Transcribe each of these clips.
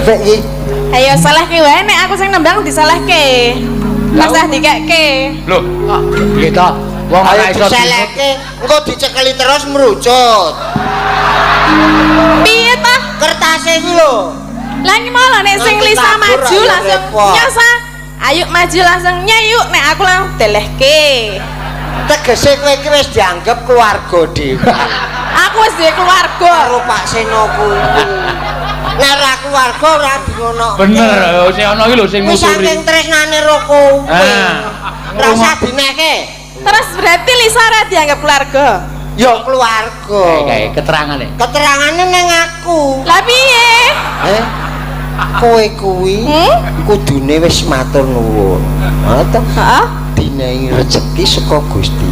Bebek iki. Ayo salahke wae nek aku sing nembang disalahke. Rasah dikekke. Lho, piye to? Wong Ayo ora iso diselehke, engko dicekeli terus merucut. Piye ta? Kertase kuwi lho. Lah iki mau lho nek sing Nanti Lisa kabur, maju ayo langsung repot. nyosa. Ayo maju langsung nyayuk nek aku langsung delehke. Tegese kowe iki wis dianggep keluarga dhewe. Aku wis duwe keluarga. Karo Pak Seno kuwi. Nek ora keluarga ora dingono. Bener, sing ana iki lho sing Wis nguturi. saking tresnane ro kowe. Ah. Rasa dinehke. Terus berarti Lisa ora dianggap keluarga. Ya keluarga. Kayak keterangane. Keterangane nang aku. Lah piye? Eh? Kowe kuwi Hmm? kudune wis matur nuwun. Ha to? Heeh. Dinehi rejeki saka Gusti.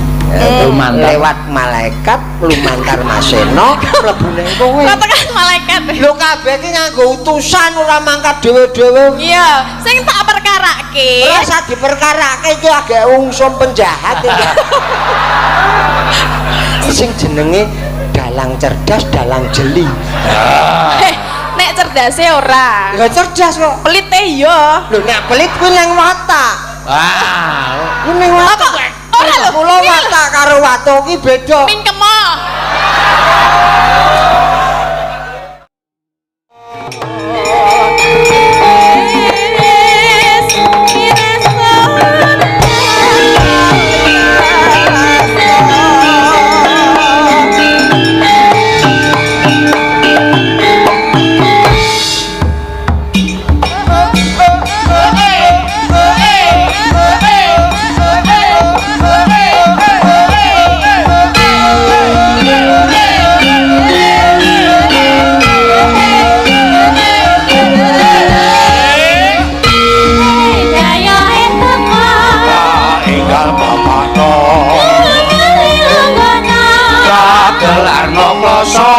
Lumantar. Lewat malaikat lumantar Maseno mlebu nang kowe. Kok tekan malaikat. Lho kabeh iki nganggo utusan ora mangkat dhewe-dhewe. Iya, sing tak perkarake. Ora usah diperkarake iki agak ungsum penjahat iki. Sing jenenge dalang cerdas, dalang jeli. Heh, nek cerdase ora. Lah cerdas kok. Pelite iya. Lho nek pelit kuwi nang watak. Ah, Kuwi nang watak. Ora lho. Mula watak karo watu ki beda. Mingkemo. Enggal bapakno. Kagelarno kloso.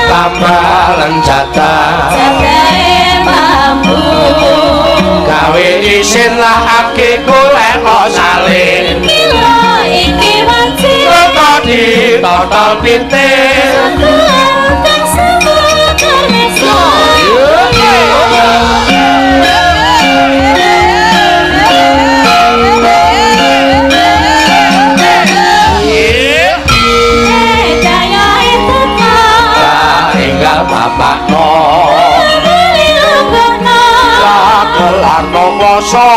Tambalen jatah. Gawe isin lah ake golek salin. Roko ditotol pitik. Enggal bapakno. Kagelarno kloso.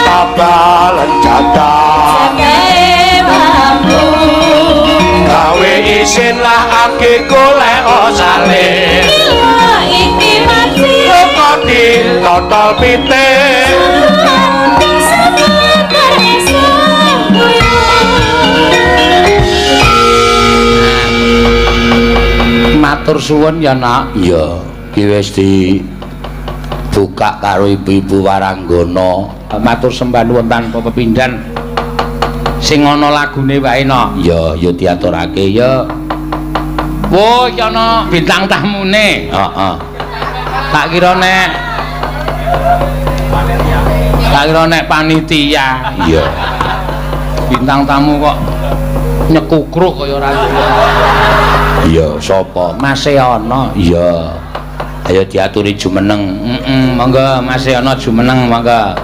Tambalen jatah. Gawe isin lah ake golek salin. Roko ditotol pitik. Matur suwun ya, Nak. Iya, iki wis dibuka karo ibu-ibu Waranggana. Matur sembah nuwun tanpa pepindhan. Sing ana lagune wae, Nak. Iya, ya diaturake ya. Wo, iki ana bintang tamune. Heeh. Tak kira nek panitia. Iya. Bintang tamu kok nyekukruk kaya ora. Iya, sapa? Mas Ana. Iya. Ayo diaturi jumeneng. Heeh, monggo Mas Ana jumeneng, monggo.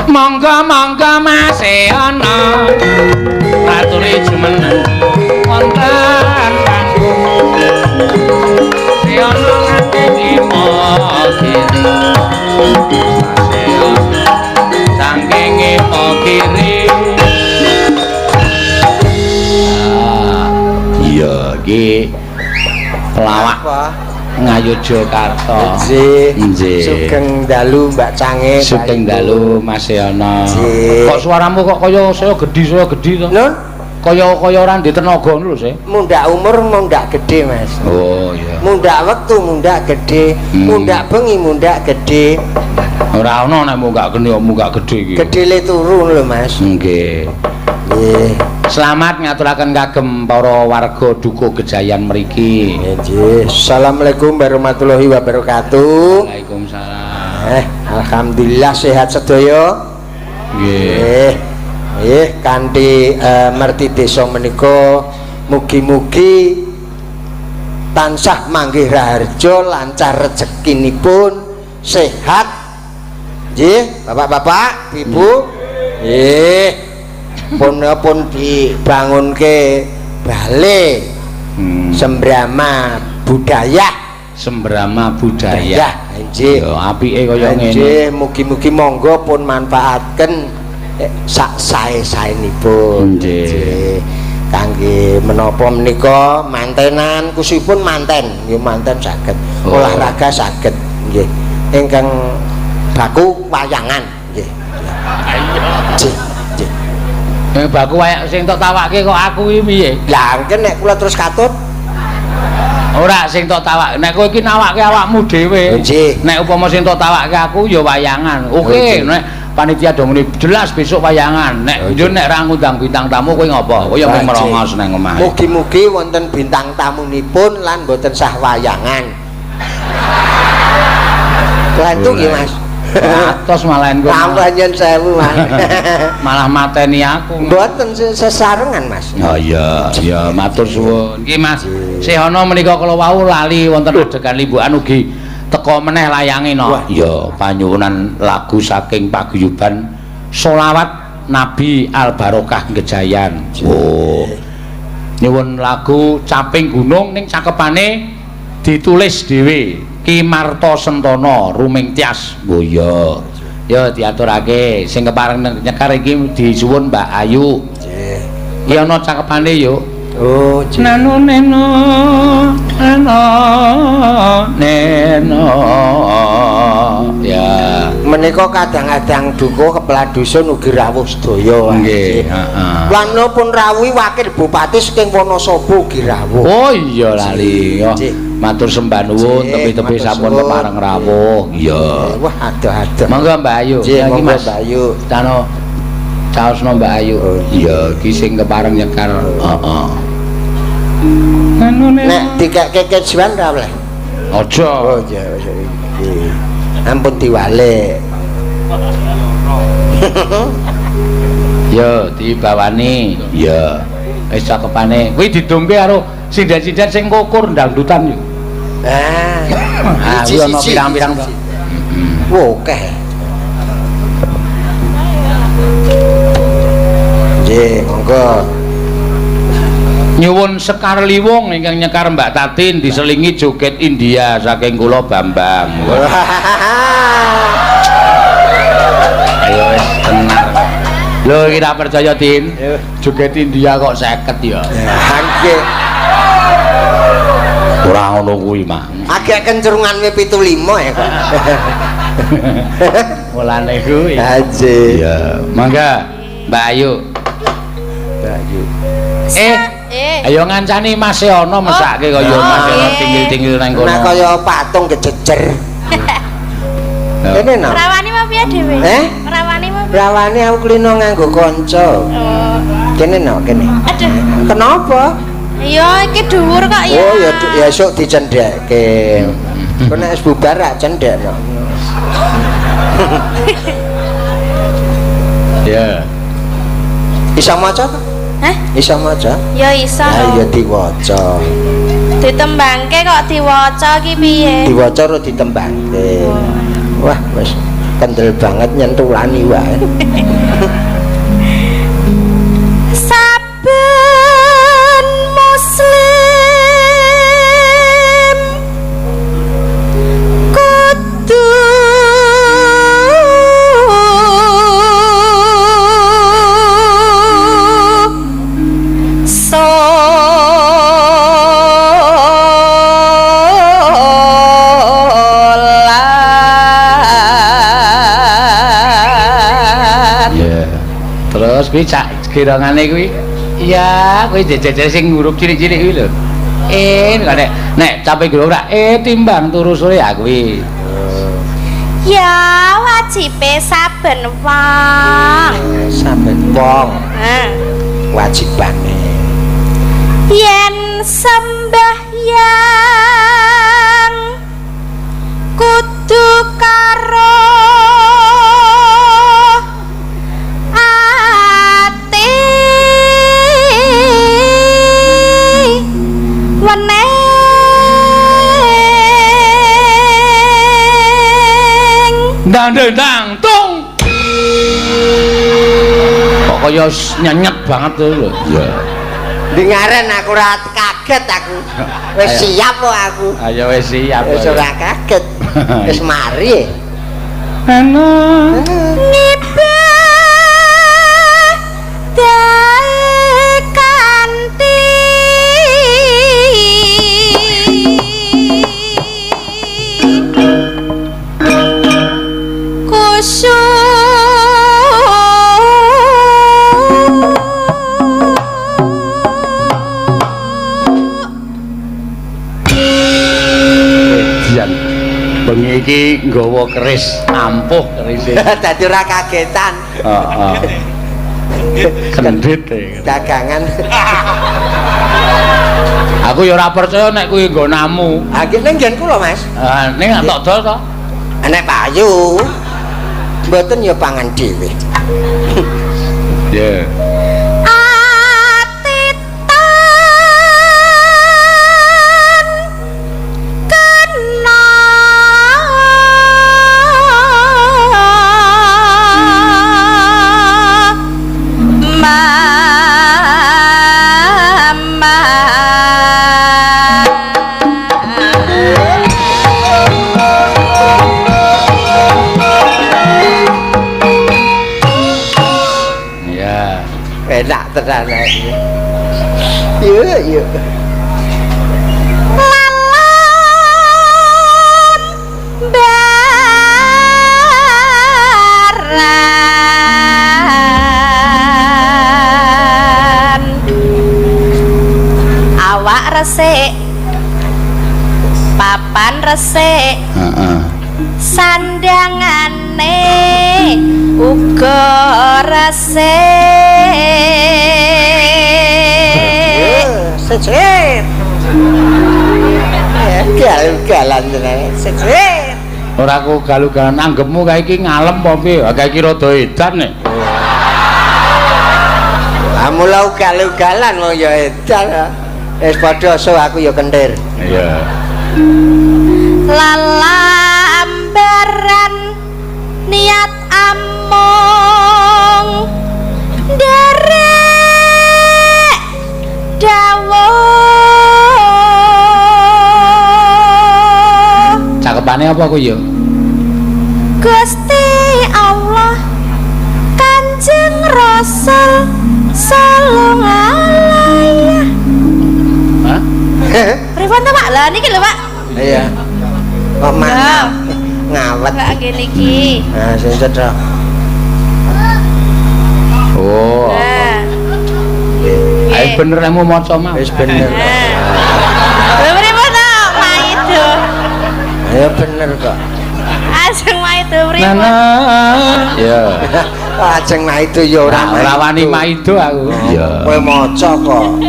Monggo monggo Mas Ana. Aturi jumeneng wonten panggung. Ana saking Imogiri. Mas Ana saking Imogiri. Iya, iki pelawak Ngayogyakarta. Nggih. Nggih. Sugeng dalu Mbak Cange. Sugeng dalu Mas Yono. Nggih. Kok suaramu kok kaya saya gedhi to? Nun, Kaya kaya ora ndek tenaga ngono lho, Se. mundak umur mundak gedhe, Mas. Oh iya. Mundak wektu mundak gedhe, mundak bengi mundak gedhe. Ora ono nek munggah geni munggah gedhe iki. Gedhe le turu lho, Mas. Nggih. Nggih. Selamat ngaturaken kagem para warga Dukuh Gejayan mriki. Nggih. Assalamualaikum warahmatullahi wabarakatuh. Waalaikumsalam. Alhamdulillah sehat sedaya. Nggih. Nggih. Nggih, kanthi merti desa menika mugi-mugi tansah manggih raharja, lancar rezekinipun, sehat. Nggih, Bapak-bapak, Ibu. Nggih. Pun dibangunke bale Sembrama budaya. Sembrama budaya. Nggih. Ya apike kaya ngene. Nggih, mugi-mugi monggo pun manfaatken sak sae-saenipun. Nggih. Kangge menapa menika mantenan, khususipun manten, nggih manten saged. Oh. Olahraga saged, nggih. Ingkang baku wayangan, nggih. Nggih, nggih. Baku wayang sing tok tawake kok aku iki piye? Lah, engke nek kula terus katut. Ora sing tok tawak. Nek kowe iki nawake awakmu dhewe. Nggih. Nek upama sing tok tawake aku ya wayangan. Oke, Nggih. nek panitia do muni jelas besok wayangan. Nek yo nek ra ngundang bintang tamu kowe ngopo? Kowe ya mung merongos nang omah. Mugi-mugi wonten bintang tamunipun lan mboten sah wayangan. Kelantu nggih, Mas. Atos malahan kowe. Tambah nyen sewu, Mas. Malah mateni aku. Mboten sesarengan, Mas. Oh iya, iya matur suwun. Nggih, Mas. Sih ana menika kala wau lali wonten adegan limbukan ugi teka meneh layange no. Iya, panyuwunan lagu saking paguyuban Sholawat Nabi Al Barokah Gejayan. Oh. Nyuwun lagu Caping Gunung ning cakepane ditulis dhewe Ki Marto Sentono Ruming Tias. Oh iya. Ya diaturake sing kepareng nyekar iki disuwun Mbak Ayu. Nggih. Iki ana cakepane yo. Oh, nggih. Nano neno neno neno. Ya. Menika kadang-kadang duka kepala dusun ugi rawuh sedaya. Nggih, heeh. Lan pun rawuhi wakil bupati saking Wonosobo ugi rawuh. Oh iya lali. Matur sembah nuwun tepi-tepi sampun kepareng rawuh. Iya. Wah, adoh-adoh. Monggo Mbak Ayu. Nggih, monggo Mbak Ayu. Cano caosno Mbak Ayu. Iya, iki sing kepareng nyekar. Heeh. Nek dikekke kejuan ra oleh. Aja. Oh iya, iya. Ampun diwalik. Yo dibawani. Iya. Wis cakepane. Kuwi didongke karo sinden-sinden sing ngukur dangdutan yo. Ah, kuwi ana pirang-pirang to. Wah, akeh. Nggih, monggo. Nyuwun Sekar Liwung ingkang nyekar Mbak Tatin diselingi joget India saking kula Bambang. Ayo wis tenar. Lho iki tak percaya Tin. Joget India kok 50 ya. Nggih. Ora ngono kuwi, Mak. Agak kencerungan 75 ya kok. Mulane kuwi. Nggih. Iya, mangga Mbak Ayu. Mbak Ayu. Ayo ngancani Mas Yono mesake kaya Mas Yono tingil-tingil nang kono. Nah kaya patung kejejer. Kene no. Rawani apa piye dhewe? Rawani apa? Rawani aku klino nganggo kanca. Oh. Kene no, kene. Aduh. Kenapa? Ya iki dhuwur kok ya. Oh ya ya esuk dicendhekke. Kok nek wis bubar rak cendhek no. Ya. Iso maca ta? Hah? Iso maca? Ya iso. Ha ya diwaca. Ditembangke kok diwaca ki piye? Diwaca ora ditembangke. Wah, wis kendel banget nyentulani wae. Saben muslim kudu Terus kuwi cak girongane kuwi. Iya, kuwi jejer sing huruf cilik-cilik kuwi lho. Nek nek cape girong ora timbang turu sore ya kuwi. Ya wajibe saben wong. Saben wong. Heeh. Wajibane. Yen sembahyang kudu karo Dendang tung. Kok kaya nyenyet banget to lho. Iya. Dingaren aku ora kaget aku. Wis siap kok aku. Ayo wis siap. Wis ora kaget. Wis mari. Ana ngibadahe kanthi kusyuk Edian. Bengi iki nggawa keris ampuh kerise. Dadi ora kagetan. Heeh. Kendit e. Dagangan. Aku ya ora percaya nek kuwi nggonamu. Ha ki ning nggen kula, Mas. Ah, ning tok dol to. Nek payu. Mboten ya pangan dhewe. Iya. Atitan kena mama Iya. Enak tenan iki. Iya, iya. Lalam baran awak resik papan resik Heeh. sandangane uga resik. Secret. Gal-galan tenan. Secret. Ora ku galu-galan anggepmu kae iki ngalem apa piye? Kae iki rada edan nek. Ah mula ugal-ugalan wong ya edan. Wis padha so aku ya kentir. Iya. Lalambaran niat among nderek dawuh. Cakepane apa ku ya? Gusti Allah Kanjeng Rasul sallallahu alaihi. Hah? Pripun to Pak? Lah niki lho Pak. Iya. Kok mangap ngawet. Pak nggih niki. Nah, sing cetha. Oh. Nah. Ayo bener lemu maca mau. Wis bener. Lha pripun to Maido? Ya bener kok. Ajeng Maido pripun? Nana. Ya. Ajeng Maido ya ora Ora wani maido aku. Iya. Kowe maca kok.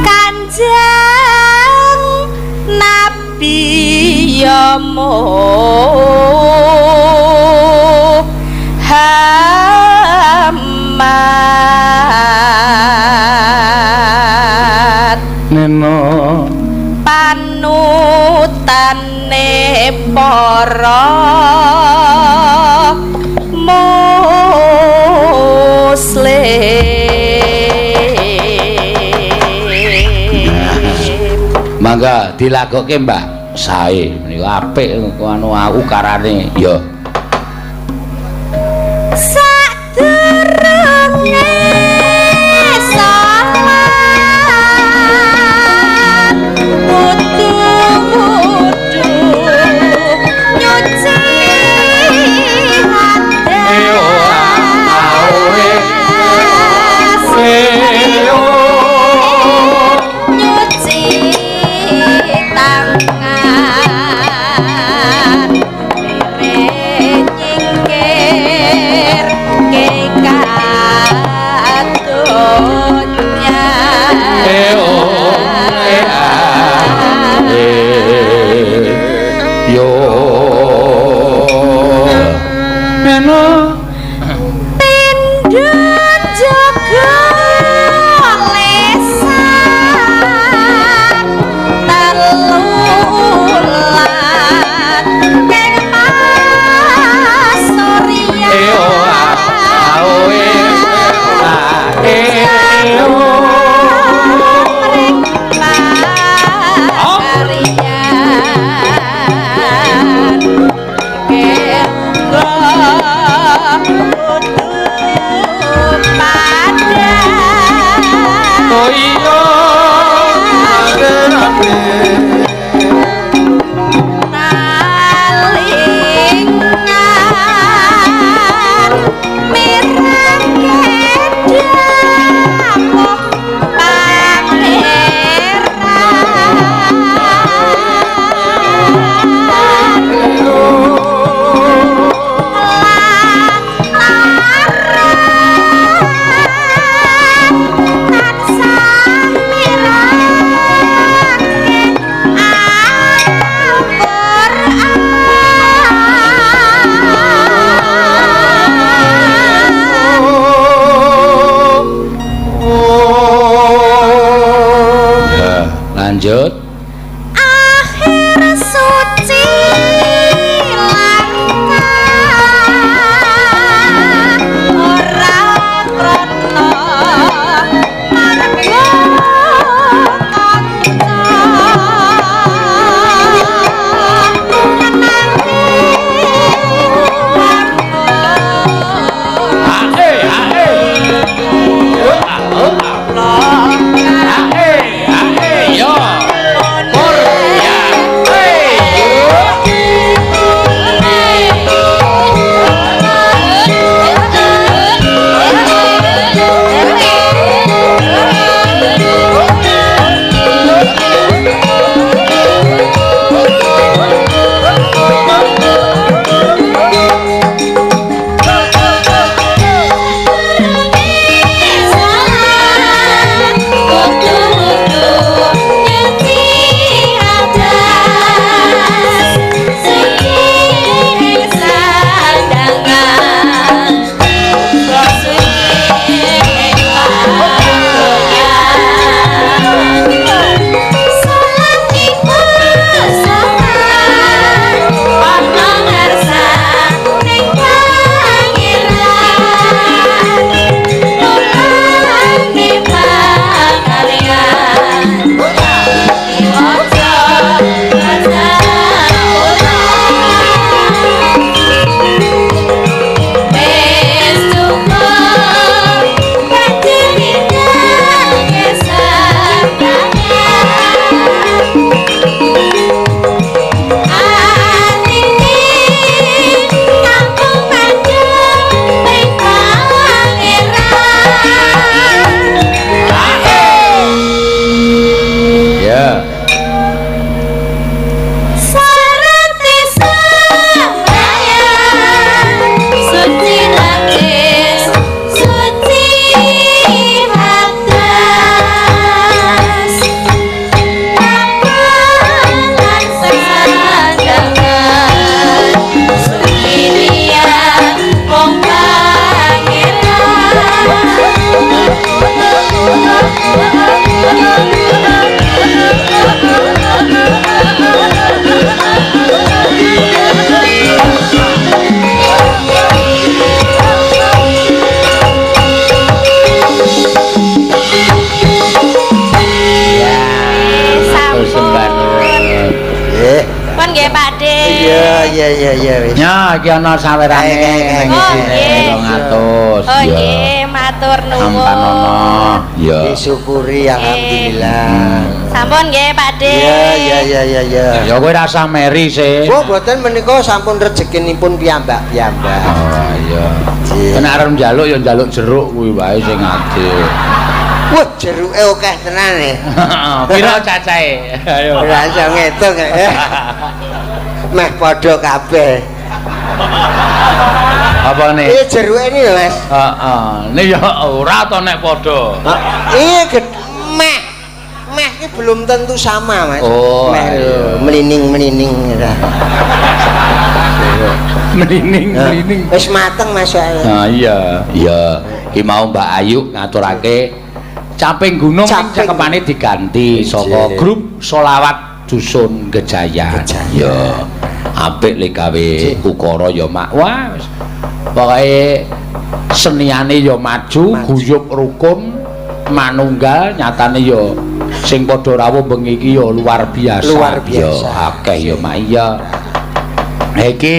Kanjeng Nabi ya Muhammad Neno panutane para muslim. Mangga dilagokke Mbah. Sae menika apik anu ukarane ya. Sadurunge salat kudu wudu nyuci hadas nyuci tangan lirik Iya. Talingan mireng kedamuk pangeran lantaran tansah mirengke Al-Qur'an. Ya, lanjut. Akhir suci langka ora krana marga kanca Ae, ae. Ae, ae, yo. Pur, ya. Eh, yo. Ya. Sarati sembahyang, suci najis, suci hadas, tapan sandangan, suci niat wong Matur sembah nuwun. Eh, Pun nggih Pak De. iya iya iya iya wis. Ya, iki ana sawerane Kae, kae, kae. nang Oh, isine nggih. 200. Oh Ya. nggih, matur nuwun. Ampanono. Ya. Disyukuri alhamdulillah. Sampun nggih Pak De. Iya iya iya iya iya. Ya kowe rasa meri sih. Oh, boten menika sampun rezekinipun piyambak-piyambak. Oh iya. Nggih. Nek arep njaluk ya njaluk jeruk kuwi wae sing adil. Wah, jeruke akeh tenan e. Piro cacahe? Ayo. Ora iso ngitung. Eh. Meh padha kabeh. Apa nih? Iya jeruke ini lho, Mas. Heeh. Nek ya ora to nek padha. Iya meh. Meh iki belum tentu sama, Mas. Oh, meh iya. lho, melining-melining ora. Melining, melining. Wis mateng Mas soalnya. Ah iya, iya. Ki mau Mbak Ayu ngaturake Caping Gunung ning Caping. cakepane diganti saka Nggih. grup Solawat Dusun Gejayan. Gejayan. Ya. Apik le gawe Nggih. ukara ya mak. Wah, wis. Pokoke seniane ya maju, Maju. guyub rukun, manunggal nyatane ya sing padha rawuh bengi iki ya luar biasa. Luar biasa. Ya akeh ya mak iya. Iki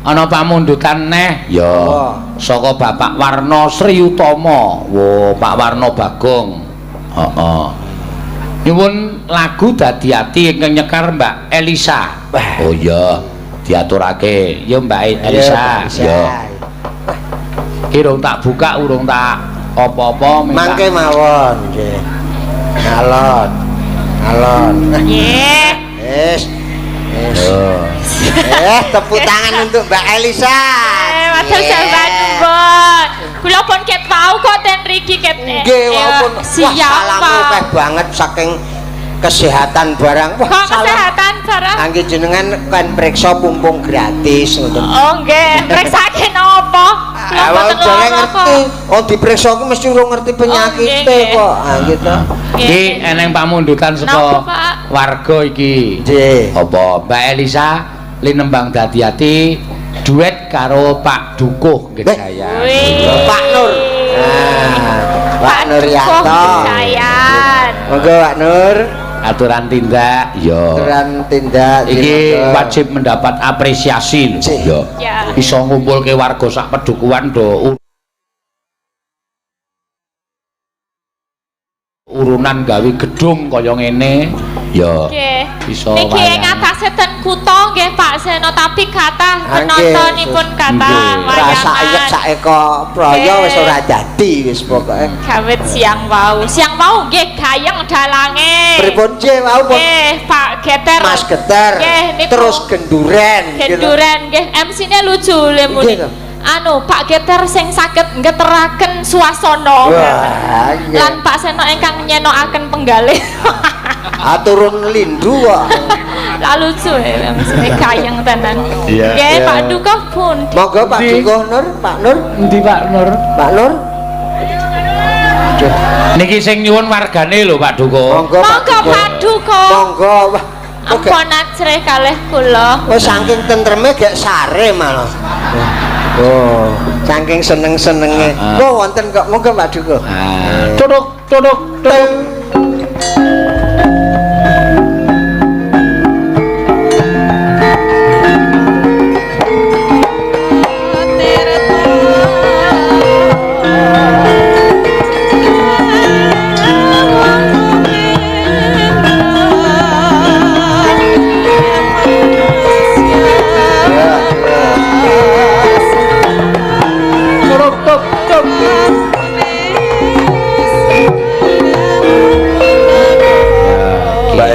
ana pamundutan neh ya Oh. saka Bapak Warno Sri Utama. Wo, Pak Warno Bagong. Heeh. Nyuwun lagu Dadi Ati ingkang nyekar Mbak Elisa. Oh iya, diaturake. Ya Mbak Elisa. Ya. Ki urung tak buka, urung tak apa-apa minta. Mangke mawon nggih. Alon. Alon. Nggih. Wis. Wis. Tepuk tangan untuk Mbak Elisa. Matur sembah nuwun. Kula pun ket wau kok ten mriki ket. Nggih, walaupun wah salamu akeh banget saking kesehatan barang. Wah, kok salam. Kesehatan barang. Angge jenengan kan periksa pumpung gratis ngoten. Oh nggih, priksake napa? Kula Awak mboten dereng lara kok. ngerti. Oh diperiksa ku mesti urung ngerti penyakite kok. Ah gitu. Iki eneng pamundutan saka warga iki. Nggih. Apa Mbak Elisa linembang Dadi Ati duet karo Pak Dukuh Gejayan. Pak Nur. Nah, Pak Nur Yanto. Gejayan. Monggo Pak Nur. Aturan tindak ya. Aturan tindak iki wajib mendapat apresiasi lho. Ya. Iso ngumpulke warga sak pedukuhan do urunan gawe gedung kaya ngene ya. Nggih. Iso niki ing atase ten kutha nggih Pak Seno, tapi kathah penontonipun kathah wayangan. Rasa ayek saeka praya wis ora dadi wis pokoke. Kawit siang wau. Siang wau nggih gayeng dalange. Pripun nggih wau pun? Nggih Pak Geter. Mas Geter. Nggih niku. Terus genduren. Genduren nggih MC-ne lucu le muni. Anu Pak Geter sing saged ngeteraken suasana. Lan Pak Seno ingkang nyenokaken penggalih. Ah turun lindu kok. Lah lucu ya MC-ne gayeng tenan. Nggih Pak Dukuh pun. Monggo Pak Dukuh Nur, Pak Nur. Endi Pak Nur? Pak Nur. Niki sing nyuwun wargane lho Pak Dukuh. Monggo Pak Dukuh. Monggo. Ampun ajrih kalih kula. Oh saking tentreme gek sare malah. Oh, saking seneng-senenge. Oh wonten kok. Monggo Pak Dukuh. Tuduk tuduk tuduk.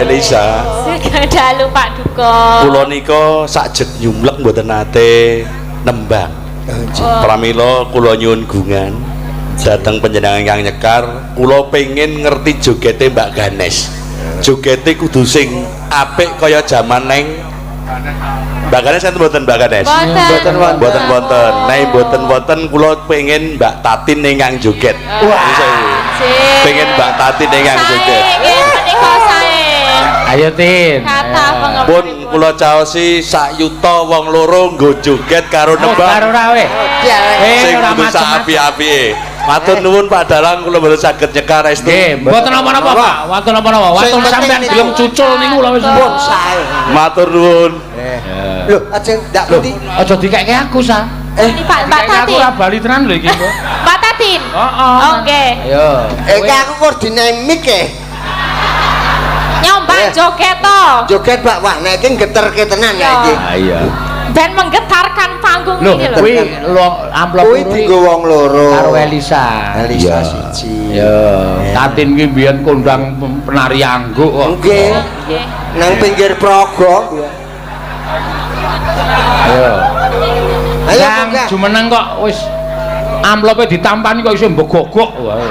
Elisa. Dalu Pak Dukuh. Kula nika sakjet nyumlek mboten nate nembang. Pramila kula nyuwun gungan dhateng panjenengan ingkang nyekar, kula pengin ngerti jogete Mbak Ganes. Jogete kudu sing apik kaya jaman neng Mbak Ganes enten mboten Mbak Ganes? Mboten wonten. Mboten wonten. Nek mboten wonten kula pengin Mbak Tatin ingkang joget. Wah. Pengen Mbak Tatin ingkang joget. Nggih menika sae. Ayo Tin. Pun kula caosi sak yuta wong loro nggo joget karo nembang. Karo ora weh. Sing kudu sak api-apike. Matur nuwun Pak Dalang kula mboten saged nyekar estu. Nggih, mboten napa-napa Pak. Waton napa-napa. Waton sampean gelem cucul niku lho wis pun sae. Matur nuwun. Lho, aja ndak pundi. Aja dikekke aku sa. Ini Pak Mbak Aku Tatin. ora bali tenan lho iki kok. Mbak Tatin. Heeh. Oke. Ayo. Iki aku koordinamik e. Nyombak joget to. Joget Pak, wah nek iki geterke tenan ya iki. Ah iya. Ben menggetarkan panggung Lho, iki lho. kuwi amplop kuwi dienggo wong loro. Karo Elisa. Elisa siji. Ya, Tatin ki mbiyen kondang penari angguk kok. Nggih. Nang pinggir progo. Ayo. Ayo jumeneng kok wis amplope ditampani kok iso mbegogok wae.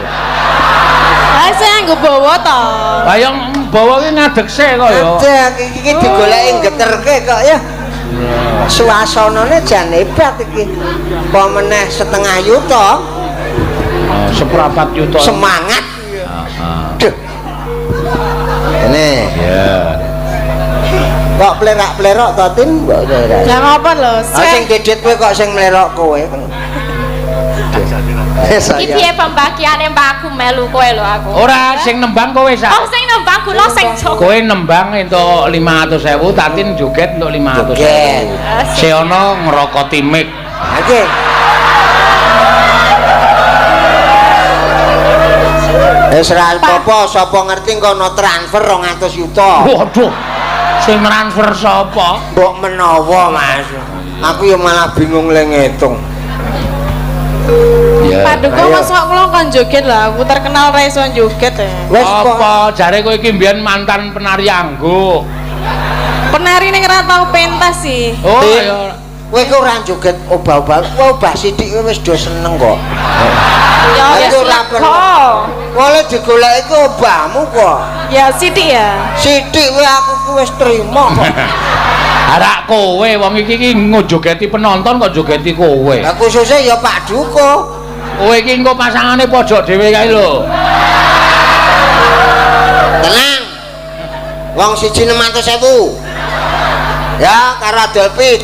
Lah sing nganggo bawa to. Lah yang bawa ki ngadeg sik kok ya. Ngadeg iki digoleki geterke kok ya. Suasanane jan hebat iki. Apa meneh setengah yuta? Seprapat yuta. Semangat. Heeh. Duh. Ini. Ya. Kok plerak-plerok to Tin? Mbok plerak. Lah ngopo lho? Ah sing dedet kowe kok sing mlerok kowe. Iki piye pembagiane Mbak aku melu kowe lho aku. Ora sing nembang kowe sak. Oh sing nembang kula sing joget. Kowe nembang entuk 500.000, Tatin joget entuk 500.000. Joget. Seono ngrokoti mic. Oke. Wis ora apa-apa, sapa ngerti kono transfer 200 yuta. Waduh. Sing transfer sapa? Mbok menawa, Mas. Aku ya malah bingung le ngitung. Ya. Paduka mosok kula kon joget lah, aku terkenal ra iso joget ya. Wis apa jare kowe iki mbiyen mantan penari angguk. Penari ning ora tau pentas sih. Oh, ya. Kowe kok ora joget obah-obah, kowe obah sithik kowe wis do seneng kok. Ya wis Aku ora perlu. Oleh digoleki ku obahmu kok. Ya sithik ya. Sithik kowe aku ku wis trima kok. Arak kowe wong iki iki ngojogeti penonton kok jogeti kowe. Lah khususe ya Pak Duko. Kowe iki engko pasangane pojok dhewe kae lho. Tenang. Wong siji 600.000. Ya karo adol pit.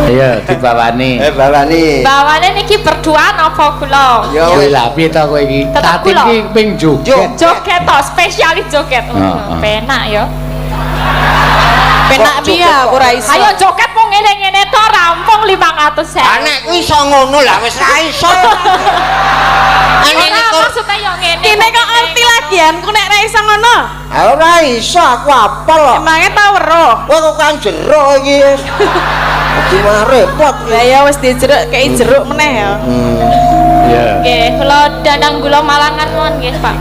Iya, dibawani. Bawani. Bawane niki berdua napa kula? Ya Kowe wis. lha piye to kowe iki? Tetep Tatin kula. iki ping joget. Joget to, spesialis joget. Heeh. Penak ya. Penak piye aku ora iso. Ayo joget mung ngene-ngene to rampung 500.000. Ah nek kuwi iso ngono lah wis ra iso. Ane Ora kok maksudnya yo ngene. Kene kok ngerti lagianku nek ra iso ngono. ora iso aku apal kok. Emange tau weruh. Kowe kok kan jero iki wis. Dadi malah repot iki. Lah ya wis dijeruk kei jeruk meneh ya. Iya. Nggih, kula dandang gula Malangan mawon nggih, Pak.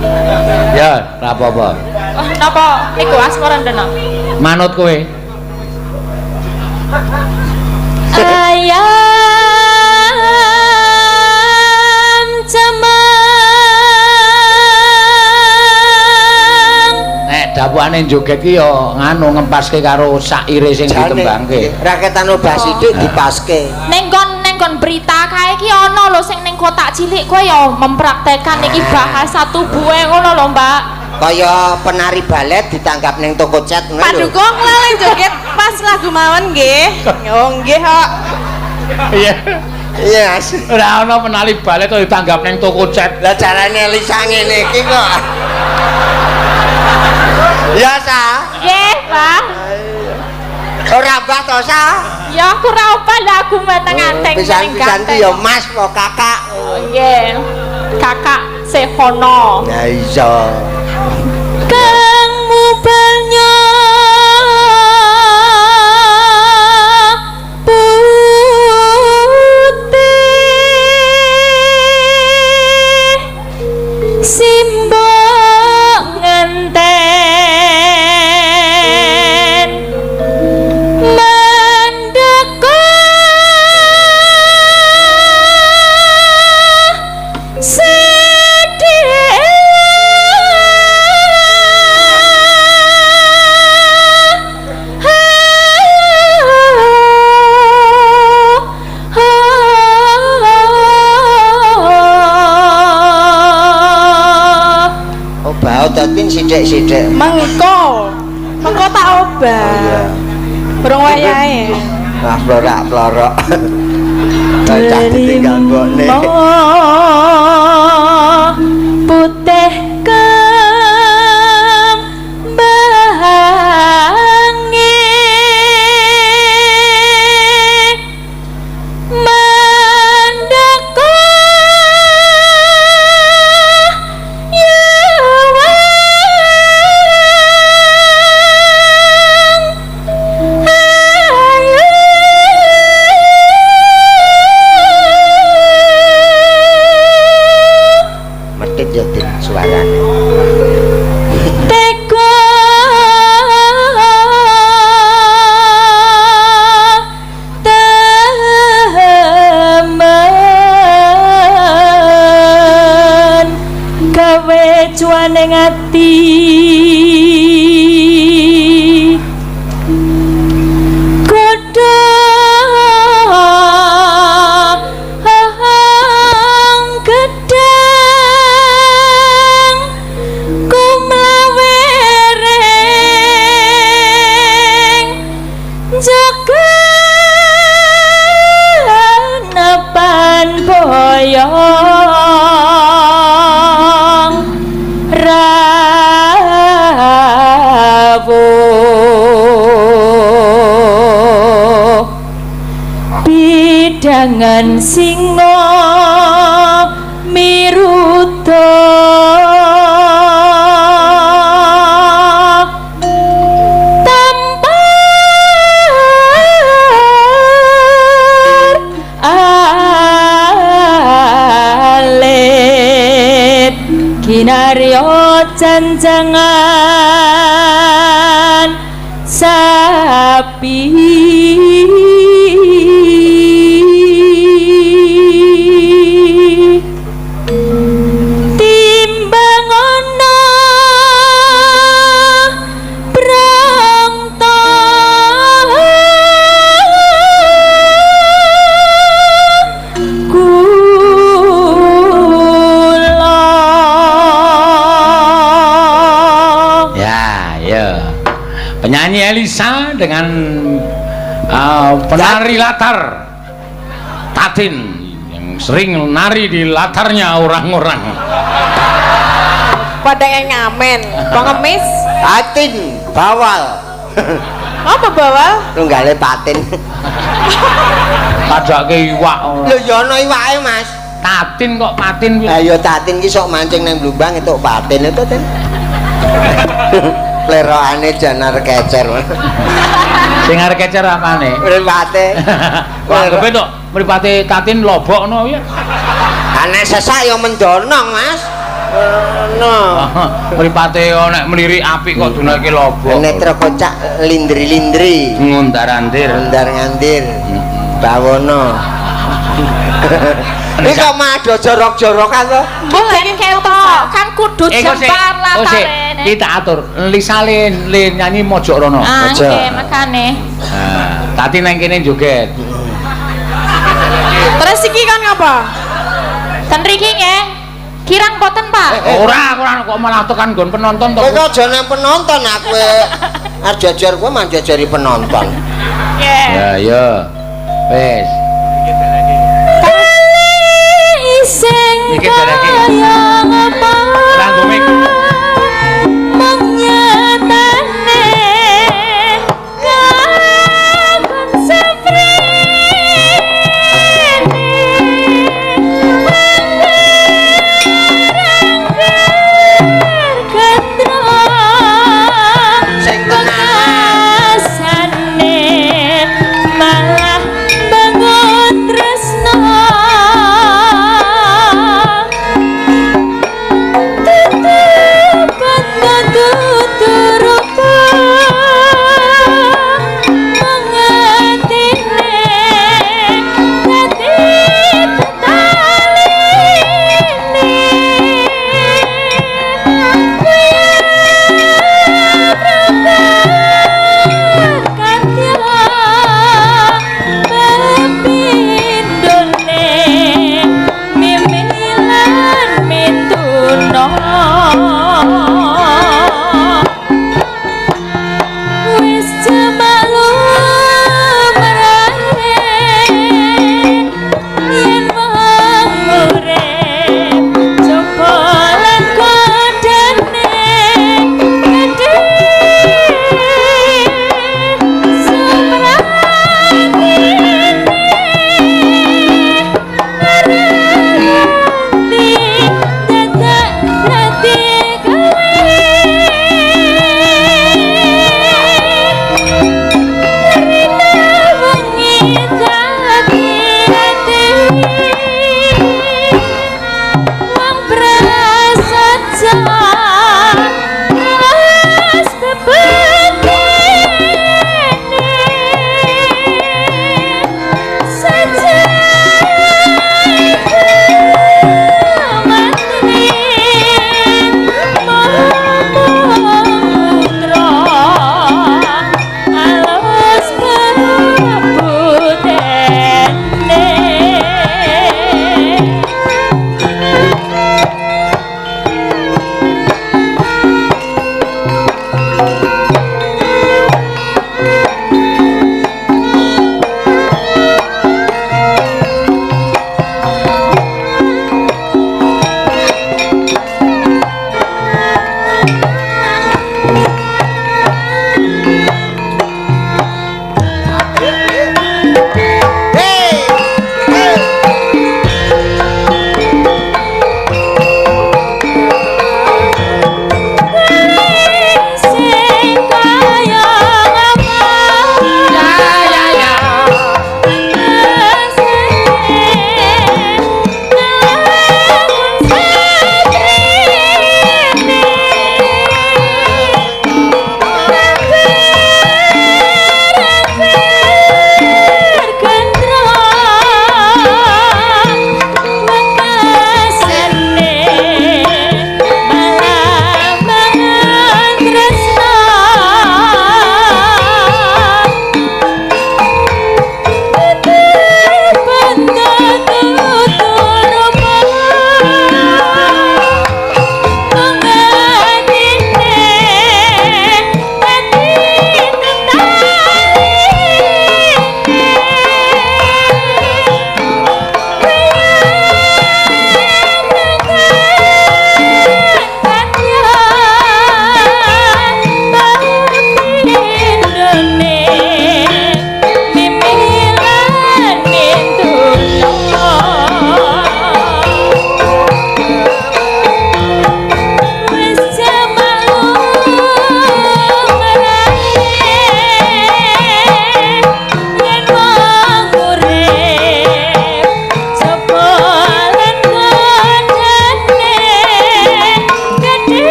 Ya, ora apa-apa. Oh, napa niku asmara ndono? Manut kowe. Ayam cemeng. Nek dapukane joget ki ya nganu ngempaske karo saire sing ditembangke. Raketan obah sithik dipaske. Ning nggon berita kae iki ana lho sing ning kotak cilik kowe ya mempraktekan iki bahasa tubuhe ngono lho, Mbak. Kaya penari balet ditanggap ning toko cat ngono lho. Paduka kula joget pas lagu mawon nggih. Oh nggih kok. Iya. Iya, Mas. Ora ana penari balet kok ditanggap ning toko cat. Lah carane Elisa ngene iki kok. Ya sa. Nggih, Pak. Ora mbah to sa. Ya aku ora obah lah aku meneng anteng Pisan-pisan ki ya Mas po kakak. Oh, nggih. Kakak Sehono. Ya iya. Kang mubalnya putih simbok ngenten mendeka sedih. Obah ototin sithik-sithik. Mengko. Mengko tak obah. Iya. Burung wayahe. Wah, plorak-plorok. Cacah ditinggal mbokne. Putih kembange mendaka yawang ayu. Medhit ya Tin suarane. Tega temen gawe cuane ati godhong gedang kumlawereng jaga nepan boyong rawuh bidangan singa Miruda tampar alit kinarya cancangan sapi. Timbang ana prangta kula. Ya, ya. Penyanyi Elisa dengan penari latar Tatin yang sering nari di latarnya orang-orang. Pada yang ngamen, pengemis. Patin bawal. Apa bawal? Tunggale patin. Padake iwak. Lho ya ana iwake, Mas. Tatin kok patin kuwi. Lah ya tatin ki sok mancing nang blumbang entuk patin itu, Tin. Lerokane janar kecer. Sing arep kecer apane? Mripate. Wah, anggepe tok mripate Tatin lobok ngono ya. Ana sesak ya mendonong, Mas. Ngono. Mripate nek mlirik apik kok dunake lobok. Netra kocak lindri-lindri. Ngundar-andir. Ngundar-ngandir. Bawono. Iki kok mah do jorok-jorokan to? Ben ketok kan kudu jempar latare. Kita atur. Lisa le nyanyi mojok rono. Ah, Mojok. nggih, makane. Nah, Tati nang kene joget. Terus iki kan ngapa? Ten riki nggih. Kirang boten, Pak. Ora, ora kok malah tekan nggon penonton to. Kowe kok aja nang penonton aku. Arep jajar kowe mah jajari penonton. Nggih. Ya, ya. Wis. Sing Mikir jareke. kaya ngapa Ranggo mik. mung nyatane kakon semprene angger Sing tenanan. Pekasane malah bangun tresno.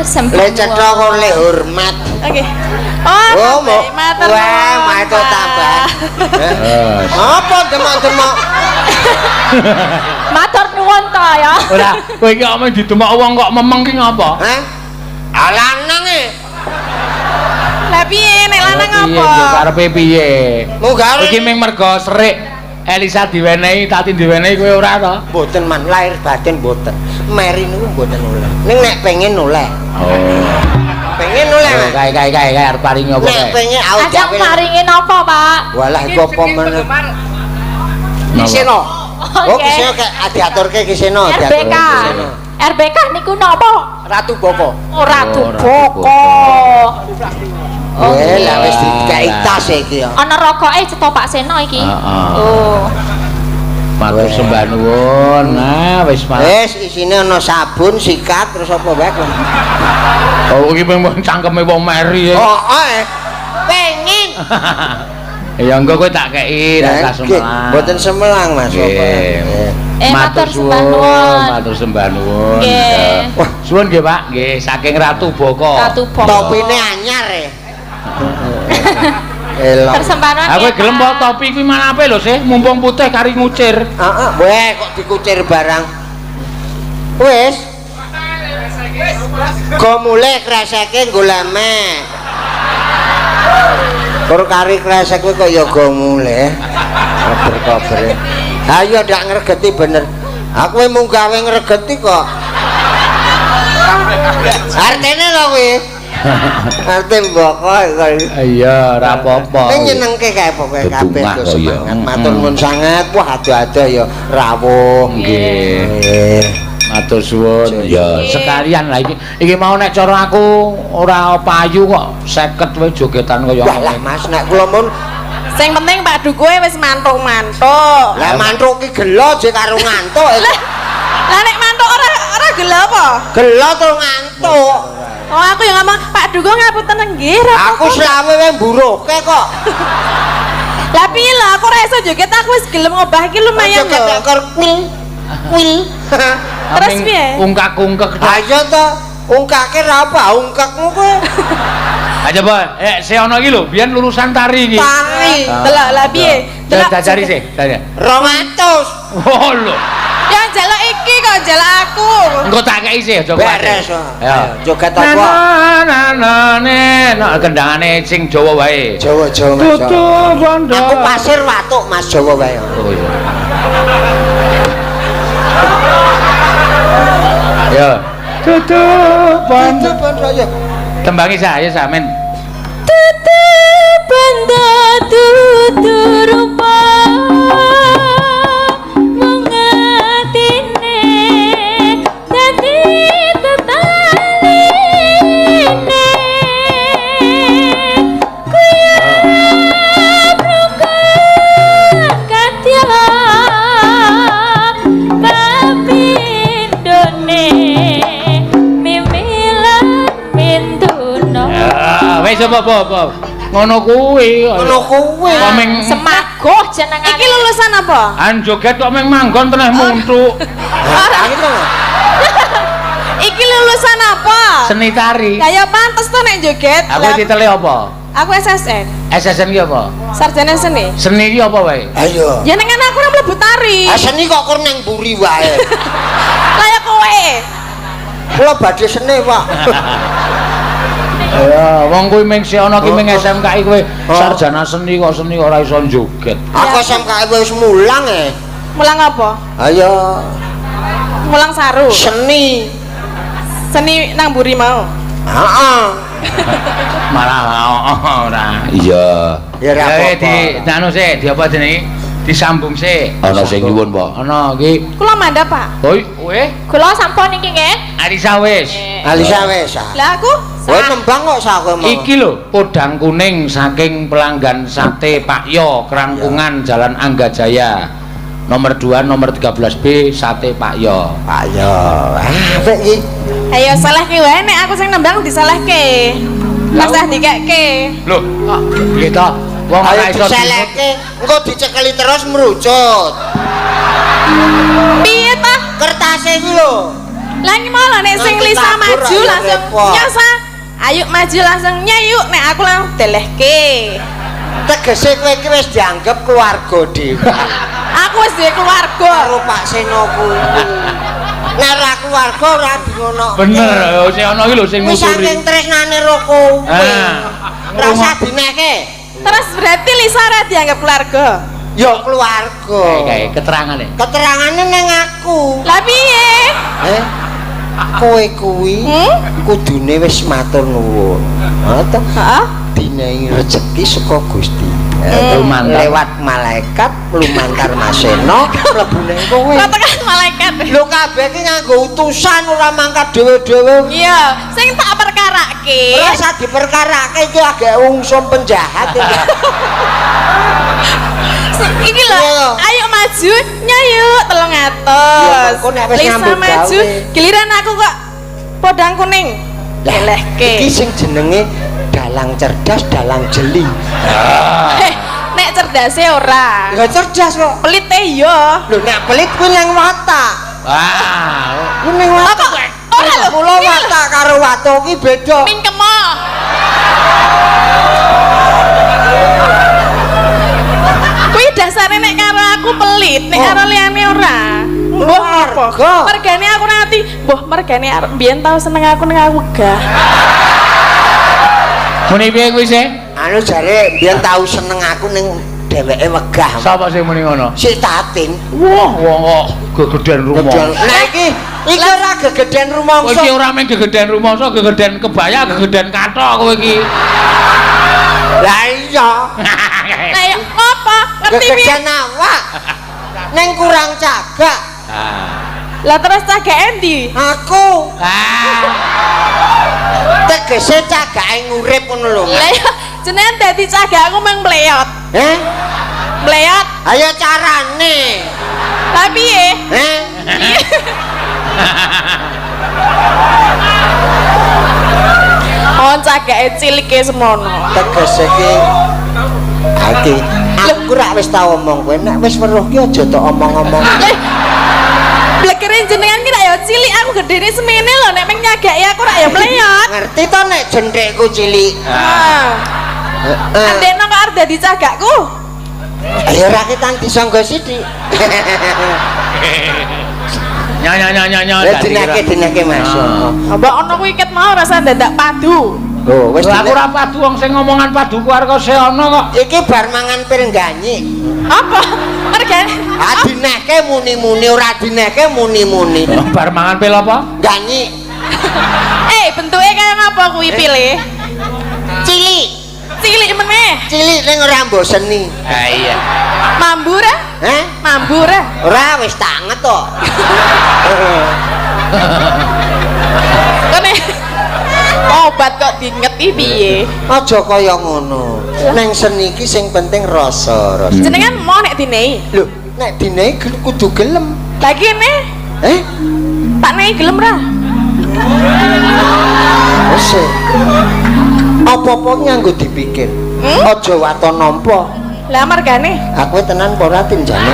sembah. Le cetha kok le hormat. Oke. Oh, Oh, mau. matur Wah, nuwun, matur Pak. tambah. Apa demok-demok? Matur nuwun to ya. Ora, kowe iki omong didemok wong kok memeng ki ngapa? Hah? Ah, lanang e. Lah piye nek lanang Piye, apa? yo karepe piye? Munggah Iki ming mergo serik Elisa diwenehi, Tati diwenehi kowe ora to? mboten man lahir batin mboten. Meri niku mboten oleh. Ning nek pengen oleh. Oh. Pengen oleh, Mas. Kae kae kae kae arep paringi apa Nek kae? pengen aku Ajang jawab. paringi napa, Pak? Walah iku apa meneh. Kiseno. Oh, Kiseno kayak diaturke Kiseno, diaturke RBK. Kiseno. RBK niku napa? Ratu Boko. Oh, Ratu Oh, Ratu Boko. Eh, lah wis dikei tas iki ya. Ana rokoke cetha Pak Seno iki. Heeh. Oh. Matur sembah nuwun. Nah, wis malah. Wis isine ana sabun, sikat, terus apa wae kok. Oh, iki mung cangkeme wong meri. Oh, oh, eh. Pengen. Ya engko kowe tak kei rasa Nggih, semelang. Mboten semelang Mas Nggih. apa. Nggih. Matur sembah nuwun. Matur sembah nuwun. Nggih. Wah, suwun nggih Pak, nggih saking Ratu Boko. Ratu Boko. Topine anyar e. Elok. Tersembah nuwun. Aku nggih, gelem Pak. kok topi kuwi malah ape lho sih, mumpung putih kari ngucir. Heeh, weh kok dikucir barang. Wis. Go mulih kreseke nggo lame. Kur kari kresek kuwi kok ya go mulih. Kober-kobere. Ayo ndak ngregeti bener. Aku mung gawe ngregeti kok. Artene lho kuwi. Arte mboko kok. Iya, ora apa-apa. Ning nyenengke kae pokoke kabeh Bebungah do kok ya. semangat. Matur nuwun sanget. Wah ado-ado ya rawuh. Nggih. Nggih. Matur suwun. Ya. Sekalian lah iki. Iki mau nek cara aku ora payu kok 50 wae jogetan kaya Wah lah Mas nek kula mun Sing penting Pak Dukuhe wis mantuk-mantuk. lah mantuk ki gelo jek karo ngantuk. Lah nek mantuk ora ora gelo apa? Gelo to ngantuk. Oh aku yang ngomong Pak Dukuh ngapunten nggih ra Aku selawe wae mburuhke kok. Lah piye lho aku ora iso joget aku wis gelem ngobah iki lumayan Joget lho. nek kor kuil kuil. Terus piye? Ungkak-ungkek tok. Ayo to ungkake ra apa ungkakmu kowe. Aja apa? Si ono iki lho, biyen lulusan tari iki. Tari Delok lah piye? Delok. Jajari sih, jajari. 200. Oh lho. Ya njaluk iki kok njaluk aku. Engko tak kei sih aja kuwatir. Beres kok. Ya. Joget apa? Na na na na kendangane sing Jawa wae. Jawa-jawa Mas. Tutu bondo. Aku pasir watuk Mas Jawa wae. Oh iya. Ya. Tutu bondo. Tutu bondo ya. Tembangi saya samen. Tutu bondo tutu rupa mung atine dadi tetaline kuyap rungkad kadya papindone mimilan mintuna. Ya, wis apa-apa. Ngono kuwi. Ngono kuwi. Kok ming Semagoh jenengane. Iki lulusan apa? an joget kok ming manggon teneh muntuk. Aku to. Iki lulusan apa? Seni tari. Lah ya pantes to nek joget. Aku Lah, titele apa? Aku SSN, SSN ki apa? sarjana seni. Seni ki apa wae? Ayo. Ya nek aku ora mlebu tari. Ah seni kok kur nang mburi wae. Lah ya kowe. Kula badhe seni, Pak. Ya, wong kuwi ming si ana ki ming SMKI kowe Oh. sarjana seni kok seni ora iso joget. Aku SMKI wis mulang e. Mulang apa? Ayo Mulang saru. seni. Seni nang mburi mau. Heeh. Malah ora. Iya. Ya ora Ya apa-apa. di anu sik, di apa jenenge? Disambung sik. Ana sing nyuwun, Pak. Ana iki. Kula mandap, Pak. Oi, kowe Kula sampun iki nggih. Alisa wis. Alisa wis. ah. Lah aku Kowe nembang kok sak kowe mau. Iki lho, podang kuning saking pelanggan sate Pak Yo, Kerangkungan Jalan Anggajaya. Nomor 2, nomor 13B, sate Pak Yo. Pak Yo. Ah, apik iki. Ayo salahke wae nek aku sing nembang disalahke. Rasah dikekke. Lho, kok piye to? Wong Ayo ora iso dinut. diseleke, engko dicekeli terus merucut. Piye ta? Kertase kuwi lho. Lah iki mau lho nek sing Lisa maju langsung nyasa. Ayo maju langsung nyayuk nek aku langsung delehke. Tegese kowe iki wis dianggep keluarga dhewe. Aku wis duwe keluarga. Karo Pak Seno kuwi. Nek ora keluarga ora dingono. Bener, sing ana iki lho sing nguturi. Wis saking tresnane ro kowe. Rasa dinehke. Terus berarti Lisa ora dianggap keluarga. Ya keluarga. Kae keterangane. Keterangane ning aku. Lah piye? Kowe kuwi kudune wis matur nuwun. Ha to? Heeh. Dinehi rejeki saka Gusti. Lewat malaikat lumantar Mas Seno mlebu ning kowe. Kok tekan malaikat. Lho kabeh iki nganggo utusan ora mangkat dhewe-dhewe. Iya, sing tak perkarake. Ora usah diperkarake iki agek ungsum penjahat iki. Iki lho, ayo maju, nyayuk 300. Lisa maju, giliran aku kok podang kuning. Elehke. Iki sing jenenge dalang cerdas, dalang jeli. Nek cerdase ora. Lah cerdas kok. Pelite iya. Lho nek pelit kuwi nang watak. Wah, kuwi nang watak. Ora lho, mula watak karo watu ki beda. Mingkemo. Kuwi dasare nek karo aku pelit, nek karo liyane ora. Mbuh apa? Mergane aku ora ngerti, mbuh mergane arep mbiyen tau seneng aku ning aku wegah. Muni piye kuwi sih? Anu jare mbiyen tau seneng aku ning dheweke wegah. Sapa sing muni ngono? Si Tatin. Wah, wong kok gegeden rumangsa. Nah iki iki ora gegeden rumangsa. Iki ora mung gegeden rumangsa, gegeden kebaya, gegeden kathok kowe iki. Lah iya. Lah ya apa? Ngerti piye? Gegeden awak. Ning kurang cagak. Lah terus cagake endi? Aku. Tegese cagake ngurip ngono lho. Lah ya jenengan dadi cagak aku mung mleyot. Heh? Mleyot. Ayo carane. Lah piye? Heh? Oh cagake cilike semono. Tegese ki iki aku rak wis tau omong kowe nek wis weruh ki aja tok omong-omong. Blekere jenengan ki rak ya cilik aku gedene semene lho nek meng nyagake aku rak ya mleyot. Ngerti to nek jenthikku cilik. Heeh. Andekno kok arep dadi cagakku. Ayo ra ketang disangga sithik. Nyo nyo nyo nyo nyo. Dinake Mas. Mbok ono kuwi ket mau rasa dadak padu. Lho wis aku ora padu wong sing ngomongan padu ku arep seono kok. Iki bar mangan pil ganyi. Apa? Mergane. Ah dinehke muni-muni ora dinehke muni-muni. Bar mangan pil apa? Ganyi. Bentuke kaya ngapa kuwi pile? Cilik. Cilik meneh. Cilik ning ora mboseni. Ha iya. Mambu ra? Heh? Mambu ra? Ora wis tanget to. Kene obat kok dingeti piye? Aja kaya ngono. Neng seni iki sing penting rasa, rasa. Jenengan mau nek dinehi? Lho, nek dinehi kudu gelem. Lah kene? Eh? Tak nehi gelem ra? Wis. Apa-apa nganggo dipikir. Aja waton nampa. Lah mergane? Aku tenan apa ora tinjane?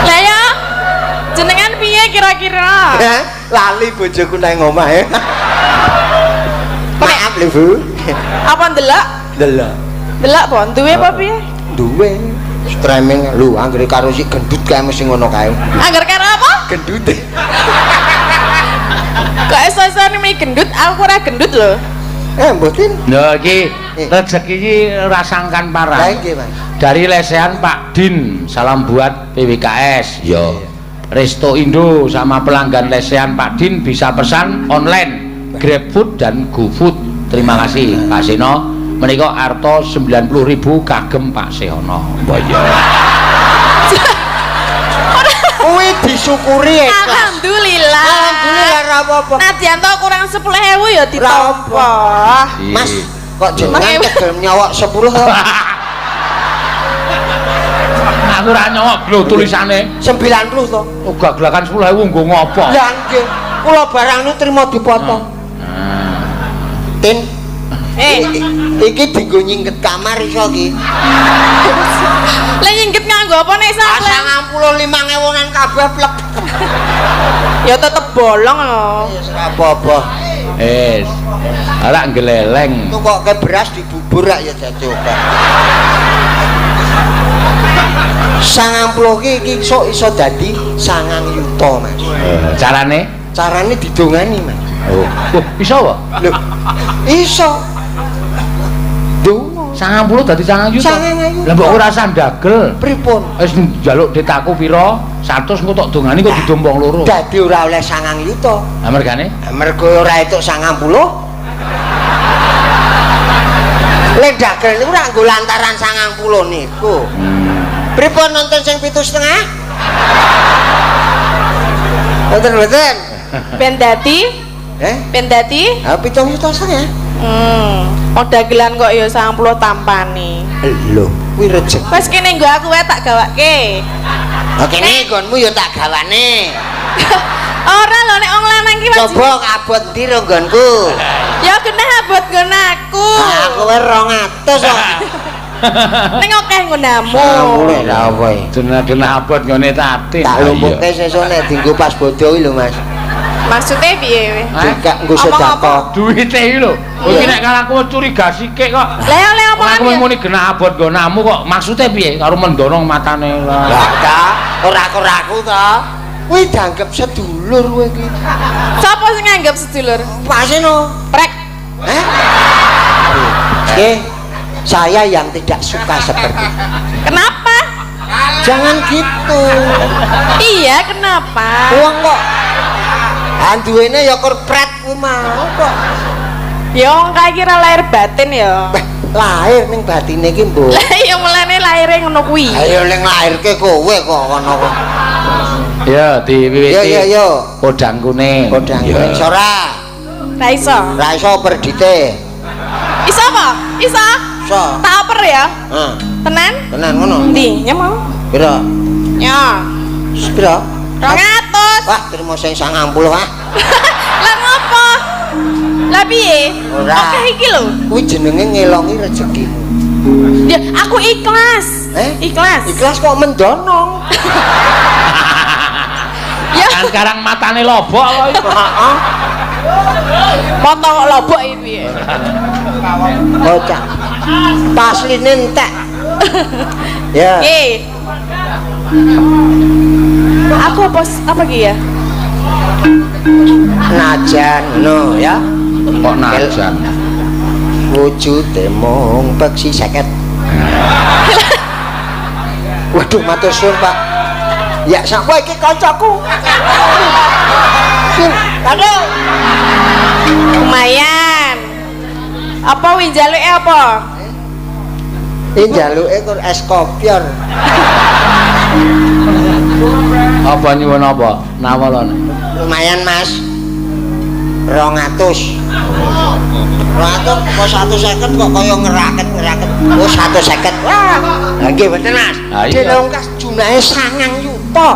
Lah ya jenengan piye kira-kira? Lali bojoku nang omah ya. Maaf lho, Bu. Apa ndelok? Ndelok. Ndelok apa? Duwe apa piye? Duwe. Streaming lho anggere karo si gendut kae mesti ngono kae. Angger karo apa? Gendute. Kok iso-isone muni gendut, aku ora gendut lho. Mboten. Lho iki rezeki iki rasangkan parah. Lah nggih, Mas. Dari lesehan Pak Din, salam buat PWKS. Yo. Resto Indo sama pelanggan lesehan Pak Din bisa pesan online GrabFood dan GoFood. Terima kasih Pak Seno. Menika arto 90.000 kagem Pak Seno. Wah iya. Kuwi disyukuri ikhlas. Alhamdulillah. Alhamdulillah ra apa-apa. Nadyan to kurang 10.000 ya ditampa. Mas, kok jenengan tegel nyowok 10 to? Aku ora nyowok lho tulisane 90 to. Oh gaglakan 10.000 nggo ngopo? Lah nggih, kula barang nu trimo dipotong. Tin. Iki dienggo nyingget kamar iso iki. Lah nyingget nganggo apa nek sak? 95.000-an kabeh plek. Ya tetep bolong lho. Wis ora apa-apa. Wis. Ora gleleng. Tukoke beras dibubur rak ya dadi akeh. 90 ki iki sok iso dadi 9 yuta, Mas. Carane? Carane didongani, Mas. Oh, iso apa? Lho, iso. Donga. 90 dadi 9 yuta. 9 yuta. Lah mbok ora usah ndagel. Pripun? Wis njaluk dit aku pira? 100 engko tok dongani kok didom wong loro. Dadi ora oleh 9 yuta. Lah mergane? Mergo ora entuk 90. Lek dagel niku ora nggo lantaran 90 niku. Pripun nonton sing 7,5? Nonton mboten? Ben dadi? Ben dadi? Ha 7,5 juta. Oh dagelan kok ya 90 tampane. Lho, kuwi rejeki. Wis kene nggo aku wae tak gawake. Ha kene nggonmu ya tak gawane. Ora lho nek wong lanang ki wajib. Coba abot ndi ro nggonku? Ya genah abot nggon aku. Ah, kowe 200 kok. Ning akeh nggonamu. Lha apa iki? Genah-genah abot nggone Tatin. Tak lumpuke sesuk nek dienggo pas bodho iki lho, Mas. Maksudnya piye? Dikak nggo sedekah. Duwite iki lho. Iki nek karo aku curiga sikik kok. Lah oleh omongan aku muni genah abot nggonamu kok. Maksude piye? Karo mendorong matane lah. Lah ta, ora aku ta. Kuwi dianggep sedulur kowe iki. Sapa sing nganggep sedulur? Paseno. Prek. Heh? Nggih. Saya yang tidak suka seperti itu. Kenapa? Jangan gitu. Iya, kenapa? Wong kok anduwene ya korpret kuwi mau kok. Ya wong kae kira lahir batin ya. Lahir ning batine iki, Mbok. Lah iya mulane lahire ngono kuwi. Ayo ning lahirke kowe kok kono kok. Ya diwiwiti. Yo yo yo. Podang kuning. Podang kuning ora. Ra iso. Ra iso perdite. Iso apa? Iso. Iso. Tak oper ya? Heeh. Tenan? Tenan ngono. Ndi? Nyemo. Pira? Ya. Pira? 200. Wah, trimo sing 90 ah. Lah ngopo? Lah piye? Ora. Oke iki lho. Kuwi jenenge ngelongi rezekimu. Ya, aku ikhlas. Ikhlas. Ikhlas kok mendonong. Ya kan sekarang matane lobok kok iki. Heeh. Moto kok lobok iki piye? Bocah. Pasline entek. Ya. Nggih. Aku apa apa ki ya? Najan no ya. Kok najan? Wujude mung peksi 50. Waduh, matur suwun, Pak. Ya sak kowe iki kancaku. Aduh. Lumayan. Apa wi njaluke apa? Iki njaluke kur es kopior. Apa nyuwun apa? Nawalane. Lumayan, Mas. 200. 200 kok 150 kok kaya ngeraket-ngeraket. Oh, 150. Wah. Lah nggih mboten, Mas. Dilongkas jumlahe 9 yuta.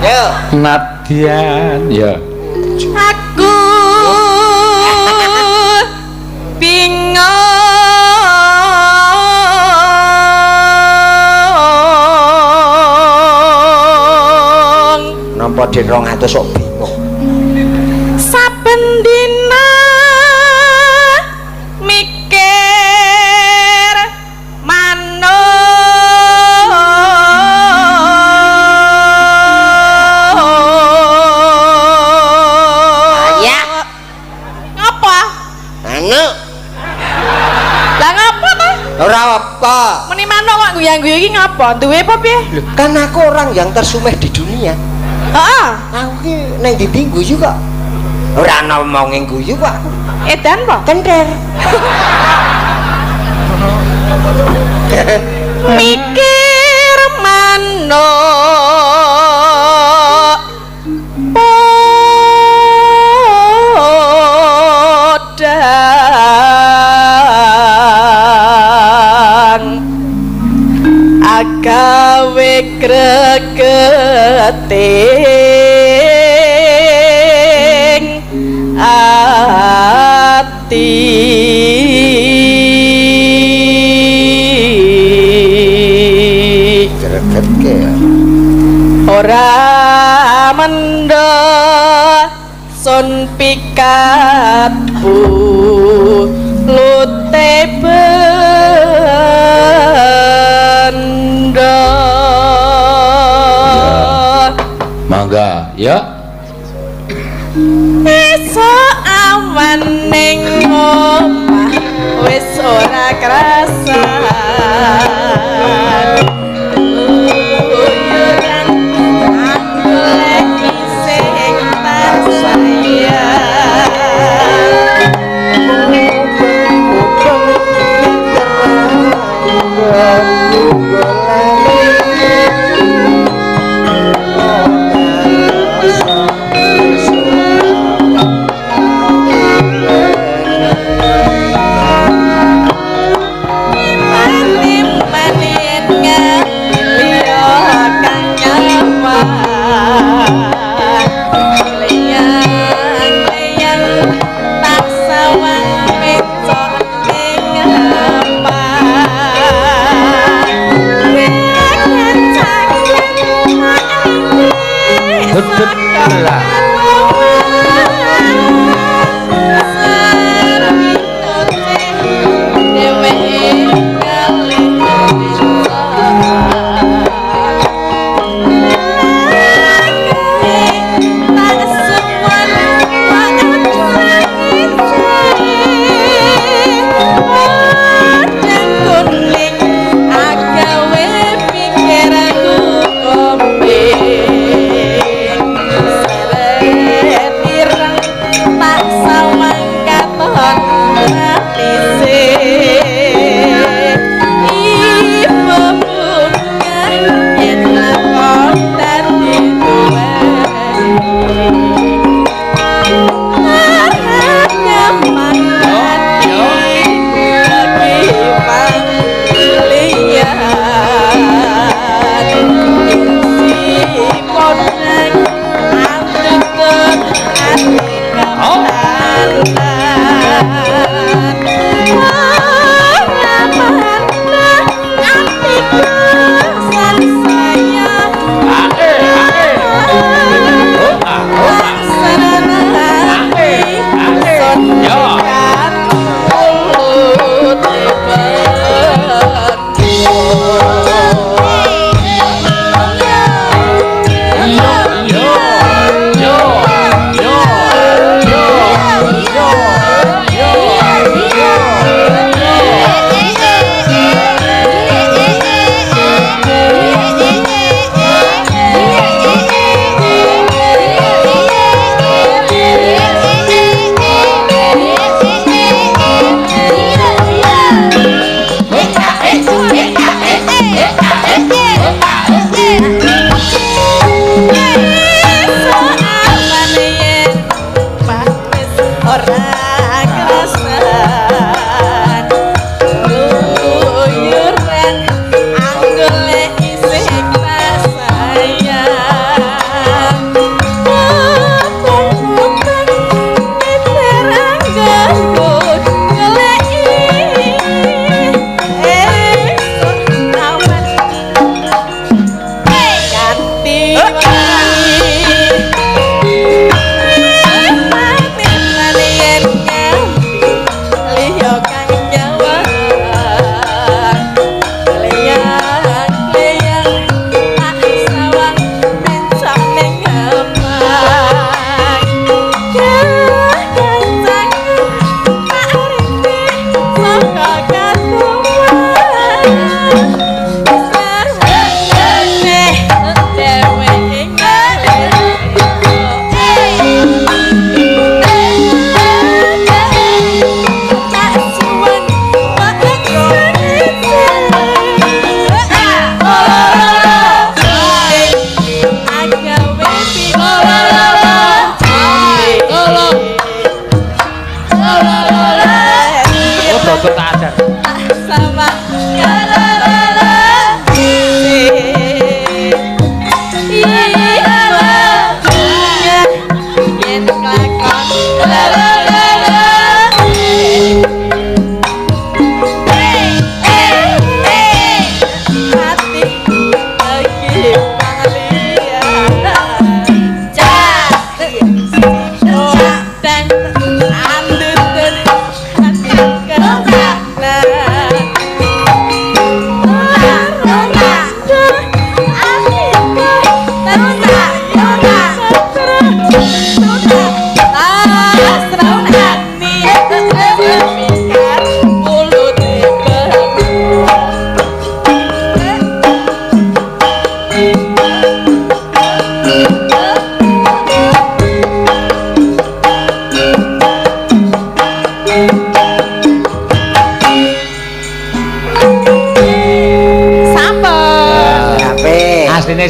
Yo. Nadyan, ya. Aku bingung. Napa den 200 kok bingung. Saben dina mikir manuk. Ya. Ngapa? Manuk. Lah ngapa ta? Ora apa. Muni manuk kok guyang-guyu iki ngapa? Duwe apa piye? Lho, kan aku orang yang tersumeh di dunia. Heeh. Aku ki ning ndi guyu kok. Ora ana omongin guyu kok aku. Edan apa? Kenter. Mikir manuk podang agawe gregeting ati. Gregetke. Ora mendha sun pikat bulute benda. Mangga, ya. Esuk awan ning omah wis ora krasan. Guyuran aku lagi sing tak sayang. Mani-manian ngaliya kang nyawang. Leyang-leyang tak sawang pecok ning ngepang. Betul lah.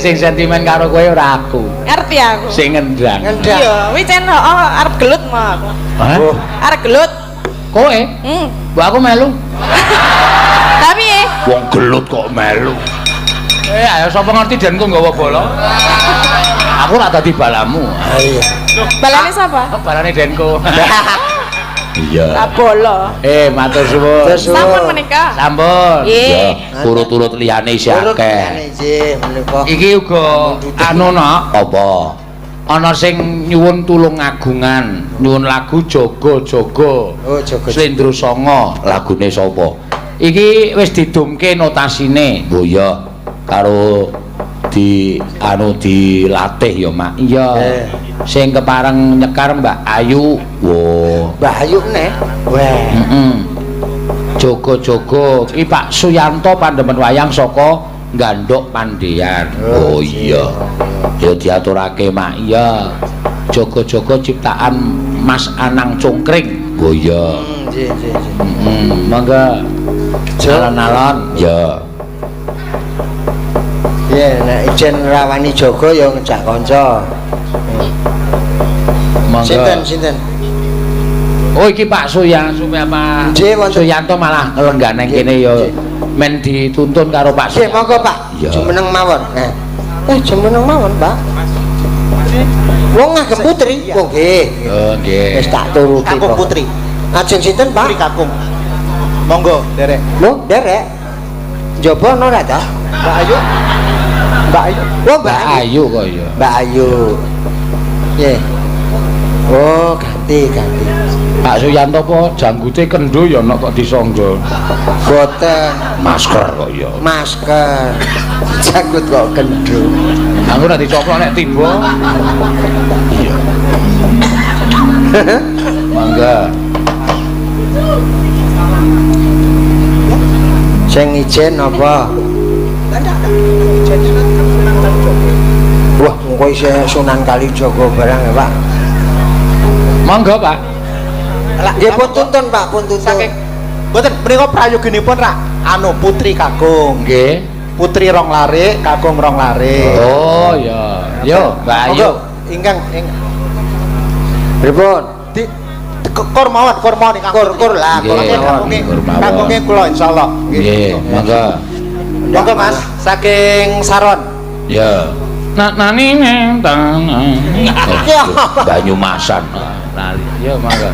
sing sentimen karo kowe ora aku. Ngerti aku. Sing ngendang. Ngendang. Iya, wi cen heeh arep gelut mau aku. Hah? Arep gelut. Kowe? Heeh. Mbok aku melu. Tapi wong gelut kok melu. Ayo sapa ngerti den ku nggawa bola. Aku ora dadi balamu. Ah, iya. Balane sapa? Oh, balane denku. Iya. Tak bola. Matur suwun. Sampun menika. Sampun. Nggih. Turut-turut liyane isih akeh. Nggih, menika. Iki uga anu nok apa? Ana sing nyuwun tulung agungan, nyuwun lagu Jaga-jaga. Oh, Jaga. Slendro Sanga, lagune sapa? Iki wis didumke notasine. Oh iya, karo di anu dilatih ya, Mak. Iya. Sing kepareng nyekar Mbak Ayu. Wo. Mbak Ayu neh. Weh. Heeh. Jaga-jaga iki Pak Suyanto pandemen wayang saka Gandhok Pandeyan. Oh iya. Ya diaturake, Mak. Iya. Jaga-jaga ciptaan Mas Anang Cungkring. Oh iya. Nggih, nggih, nggih. Heeh, monggo. Alon-alon. Ya. Iya, nek ijen rawani jaga ya ngejak kanca. Monggo. Sinten, sinten? Oh iki Pak Suyanto, Pak Suyanto malah ngelenggane kene ya men dituntun karo Pak Nggih, monggo Pak. Jumeneng mawon. Jumeneng mawon, Pak. Wong ngagem putri. Oh nggih. Oh nggih. Wis tak turuti. Kakung putri. Ajeng sinten, Pak? Putri kakung. Monggo, derek. Lho, derek. Njaba ana ora ta? Mbak Ayu. Mbak Ayu. Oh, Mbak Ayu kok ya. Mbak Ayu. Nggih. Oh, ganti, ganti. Pak Suyanto apa janggute kendo ya nek kok disangga? Boten. Masker kok ya. Masker. Janggut kok kendo. Aku nek dicoplok nek tiba. Iya. Mangga. Sing ijen apa? Wah, engko isih Sunan Kalijaga barang ya, Pak. Monggo, Pak. Nggih pun tuntun, Pak, pun tuntun. Saking mboten menika prayoginipun rak anu putri kakung. Nggih. Putri rong lare, kakung rong lare. Oh, iya. Yo, Mbak Ayu. Ingkang pripun? Di kor mawon, kor mawon ingkang kor lah, kor kakunge kula insyaallah. Nggih, monggo. Monggo Mas, saking Saron. Ya. Nak nani neng tang. Banyumasan. Lali. Yo monggo.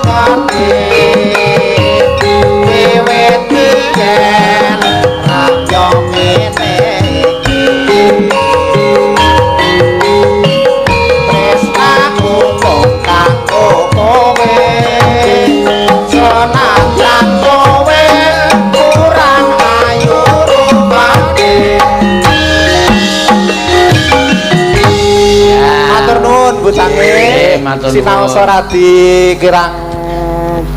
ngerti wiwit biyen ra yo ngene iki tresnaku mung kanggo kowe senajan kowe kurang ayu rupane. Matur nuwun Bu Sange. Matur nuwun. Sinaosa radi kirang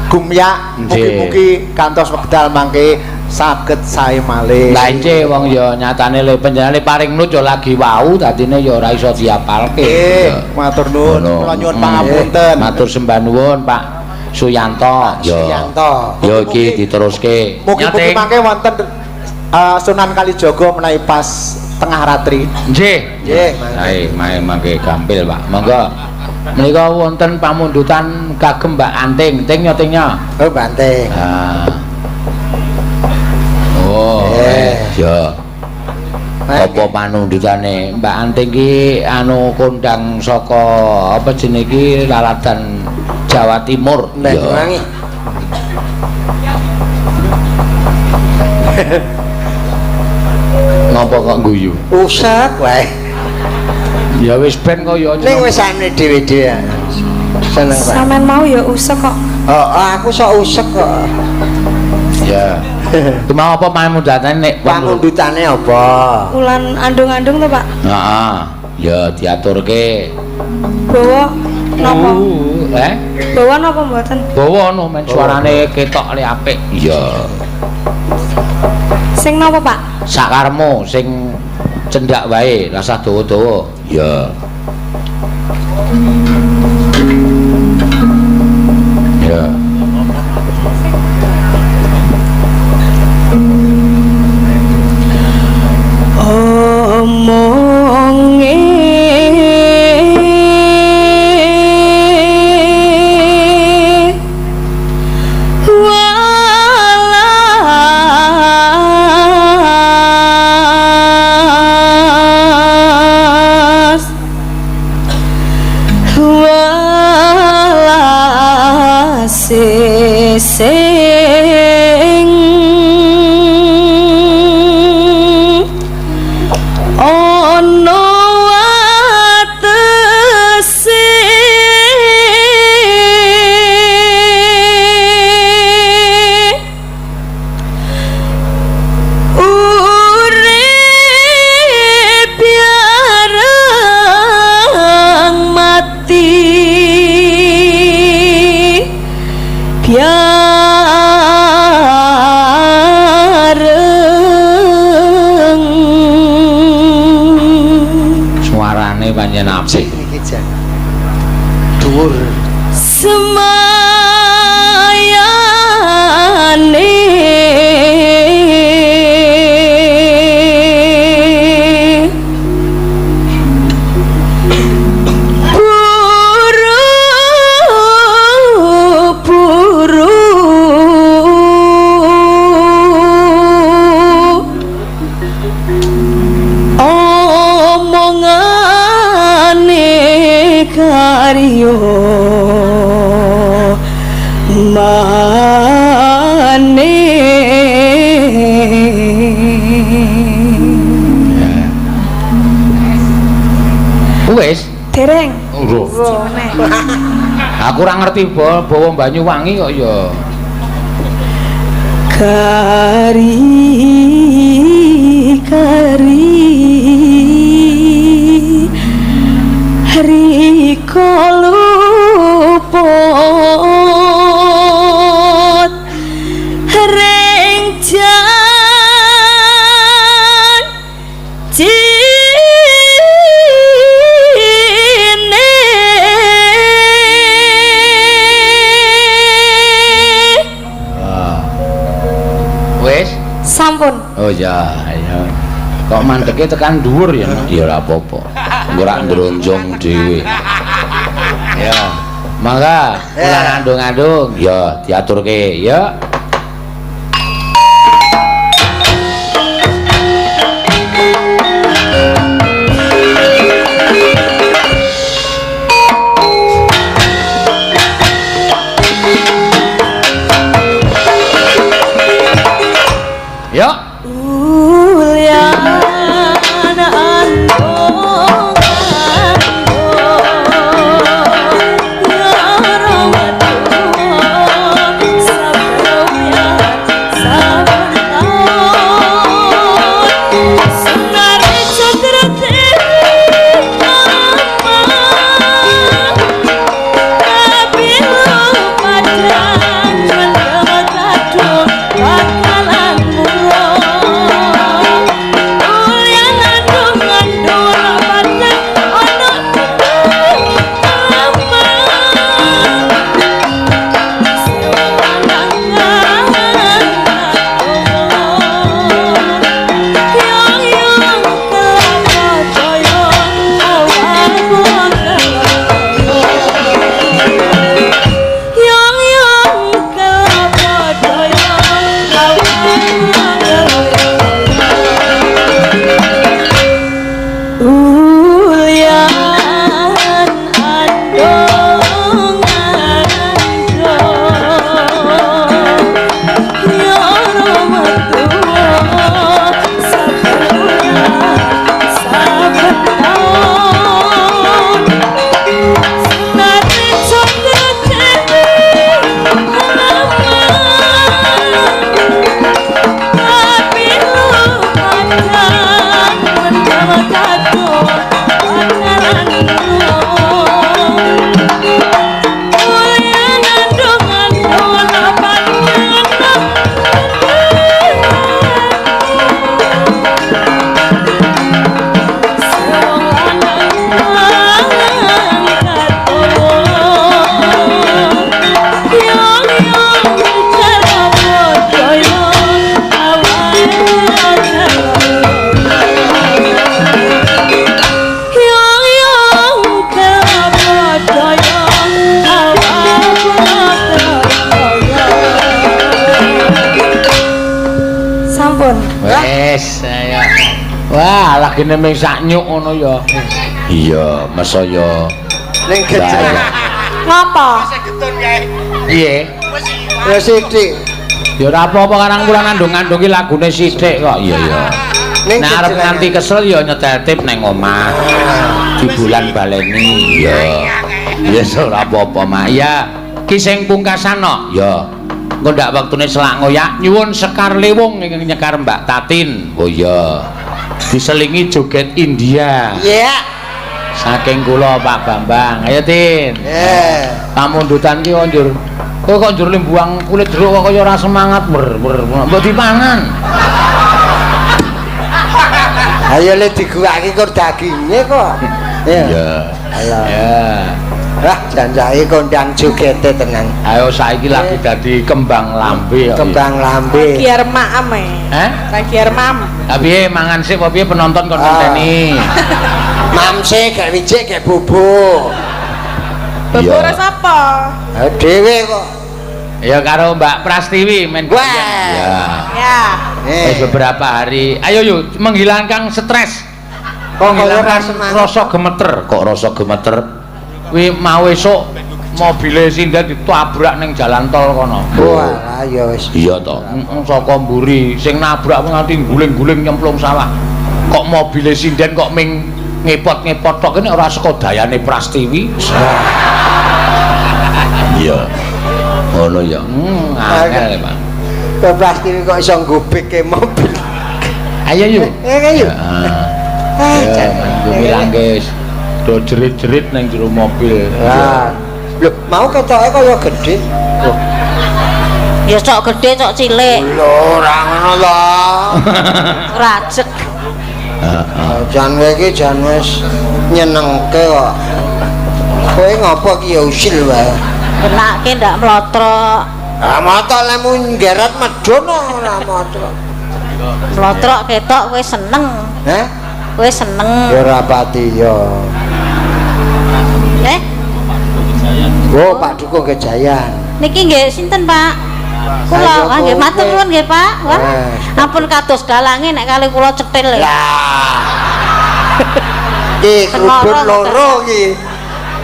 gumyak, mugi-mugi kantos wekdal mangke saged sae malih. Lah nggih wong ya nyatane le panjenengane paring nut ya lagi wau dadine ya ora iso diapalke. Nggih, matur nuwun. Kula nyuwun pangapunten. Matur sembah nuwun Pak Suyanto. Pak Suyanto. Ya iki diteruske. Mugi-mugi mangke wonten Sunan Kalijaga menawi pas tengah ratri. Nggih. Nggih, mangke. Mae mangke gampil, Pak. Monggo. Menika wonten pamundutan kagem Mbak Anting. Ting yo ting yo. Oh, Mbak Anting. Ah. Oh, ya. Apa panundutane Mbak Anting ki anu kondang saka apa jenenge iki Laladan Jawa Timur. Banyuwangi. Ngopo kok guyu? Usek wae. Ya wis ben kaya ning wis ane dhewe-dhewe. Seneng Pak. Sampeyan mau ya usek kok. Oh, aku sok usek kok. Ya. Mau apa pamundutane nek pamundutane apa? Ulan andung-andung to, Pak? Heeh. Ya diaturke. Bawa napa? Bawa napa mboten? Bawa no men suarane ketok le apik. Iya. Sing napa, Pak? Sakarmu sing cendak wae, rasah dawa-dawa. Ya. Ya. Omonge walas walase sing ana watese urip biareng mati biareng. Suarane pancen apik iki jan. Dhuwur. Semayane buru-buru omongane karyo mane. Wis dereng. Ora. Aku ora ngerti bawa Banyuwangi kok ya. Kari kari riko luput ring janjine. Wis sampun. Oh ya, ya. Kok mandeke tekan dhuwur ya? Ya ora apa-apa. Engko ora ndronjong dhewe. Ya. Mangga, kula ngandung-andung. Ya, diaturke, ya. Yuk. Ulyan andong Wes, ayo. Wah, lagine mung sak nyuk ngono ya. Iya, mesaya. Ning gejreng. Ngapa? Piye? Ya sithik. Ya ora apa-apa karang kula ngandung-ngandung ki lagune sithik kok. Iya, iya. Ning Nek arep gejreng. nganti kesel ya nyetel tip neng omah. Di bulan baleni. Iya. Ya ora apa-apa, Mak. Ya, ki sing pungkasan no. Ya. Engko ndak wektune selak ngoyak nyuwun Sekar Lewung ingkang nyekar Mbak Tatin. Oh iya. Diselingi joget India. Iya. Saking kula Pak Bambang. Ayo Tin. Eh. Pamundutan ki kok njur. Kowe kok njur limbuang kulit jeruk kok kaya ora semangat ber ber. Mbok dipangan. Ayo le diguwaki kok daginge kok. Iya. Iya. Ayo. Ya. Wah, janjake kondang jogete tenan. Ayo saiki lagi dadi kembang lambe kok. Kembang lambe. Lagi arep maem e. Hah? Lagi arep maem. Lah piye mangan sik apa piye penonton kon ngenteni. Mamse gak wijik gak bubuk. Bubur Iya. sapa? Ha dhewe kok. Ya karo Mbak Prastiwi men. Wah. Ya. Ya. Wis Eh, beberapa hari. Ayo yuk menghilangkan stres. kok kaya ora Menghilangkan semangat. rasa gemeter. Kok rasa gemeter? Kuwi mau esuk mobile sinden ditabrak ning jalan tol kono. Wah, ya wis. Iya to. Heeh, saka mburi sing nabrak kuwi nganti guling-guling nyemplung sawah. Kok mobile sinden kok ming ngepot-ngepot tok ini ora saka dayane Prastiwi. Iya. Ngono ya. Angel, Pak. Kok plastik kok iso nggobekke mobil. Ayo yuk. Eh, ayo. Heeh. Ah, Ya, jan. gumilang guys. Do jerit-jerit nang jero mobil. Lah, lho, mau ketoke kaya gedhe. Loh, Ya cok gede cok cilik, lho ora ngono to. rajek. Jan kowe iki jan wis nyenengke kok. Kowe ngopo ki ya usil wae. Benake ndak mlotrok. Ah, moto lemu nggeret medun ora moto. Mlotrok ketok kowe seneng. Heh? Kowe seneng. Ya ora pati ya. Eh, Oh, Pak Duko Gejayan. niki nggih sinten, Pak? Kula, wah nggih matur nuwun nggih, Pak. Wah, ampun kados dalange nek kali kula cetil. Lah. Ki kerudut loro ki.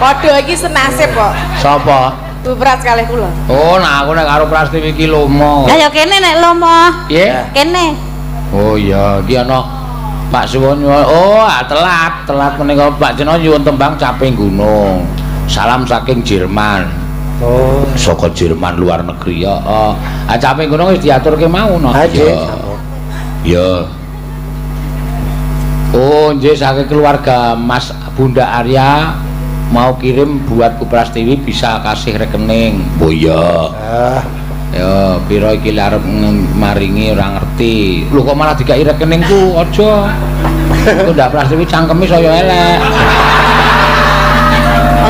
Padha iki senasib kok. Sapa? Bu Pras kalih kula. Oh, nah aku nek karo Prastiwi iki lomo. Ya ya kene nek lomo. Piye? Kene. Oh iya, iki ana Pak Suwon. Oh, telat, telat menika Pak Jeno nyuwun tembang Caping Gunung. Salam saking Jerman. Oh, saka Jerman luar negeri ya. Oh. Ah, Caping Gunung wis diaturke mau no. Ya. Ya. Oh, nggih saking keluarga Mas Bunda Arya mau kirim buat Bu Prastiwi bisa kasih rekening. Oh iya. Ya, piro iki arep maringi ora ngerti. Lho kok malah dikai rekeningku? Aja. Engko Ndak Prastiwi cangkeme saya elek.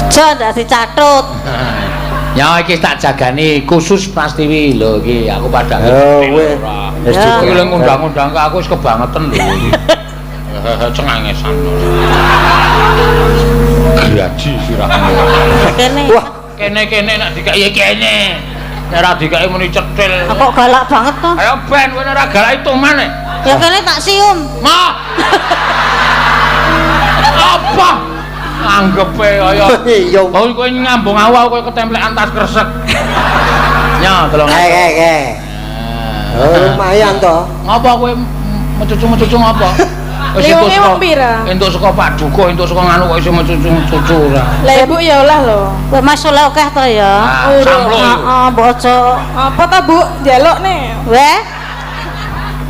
Aja ndak dicatut. Ya iki tak jagani khusus Prastiwi lho iki aku padake. Oh, wis. Wis iki lho ngundang-undang aku wis kebangetan lho iki. Cengengesan. Graji sirahmu. Kene. Wah, kene-kene nek dikai kene. Nek ora dikai muni cetil. Kok galak banget to? Ayo ben kowe nek ora galak itu maneh. Ya kene tak sium. Ma. Apa? Anggepe kaya iya. Oh kowe ngambung awak kowe ketemplekan tas kresek. Nya tolong. Eh. Oh, lumayan to. Ngapa kowe mecucu-mecucu ngapa? Wis entuk saka entuk saka Pak Duko, entuk saka nganu kok iso mecucu-mecucu ora. Lah Ibu ya olah lho. Kowe Mas oleh akeh to ya. Heeh, mbok aja. Apa ta Bu? Njaluk nih. Weh.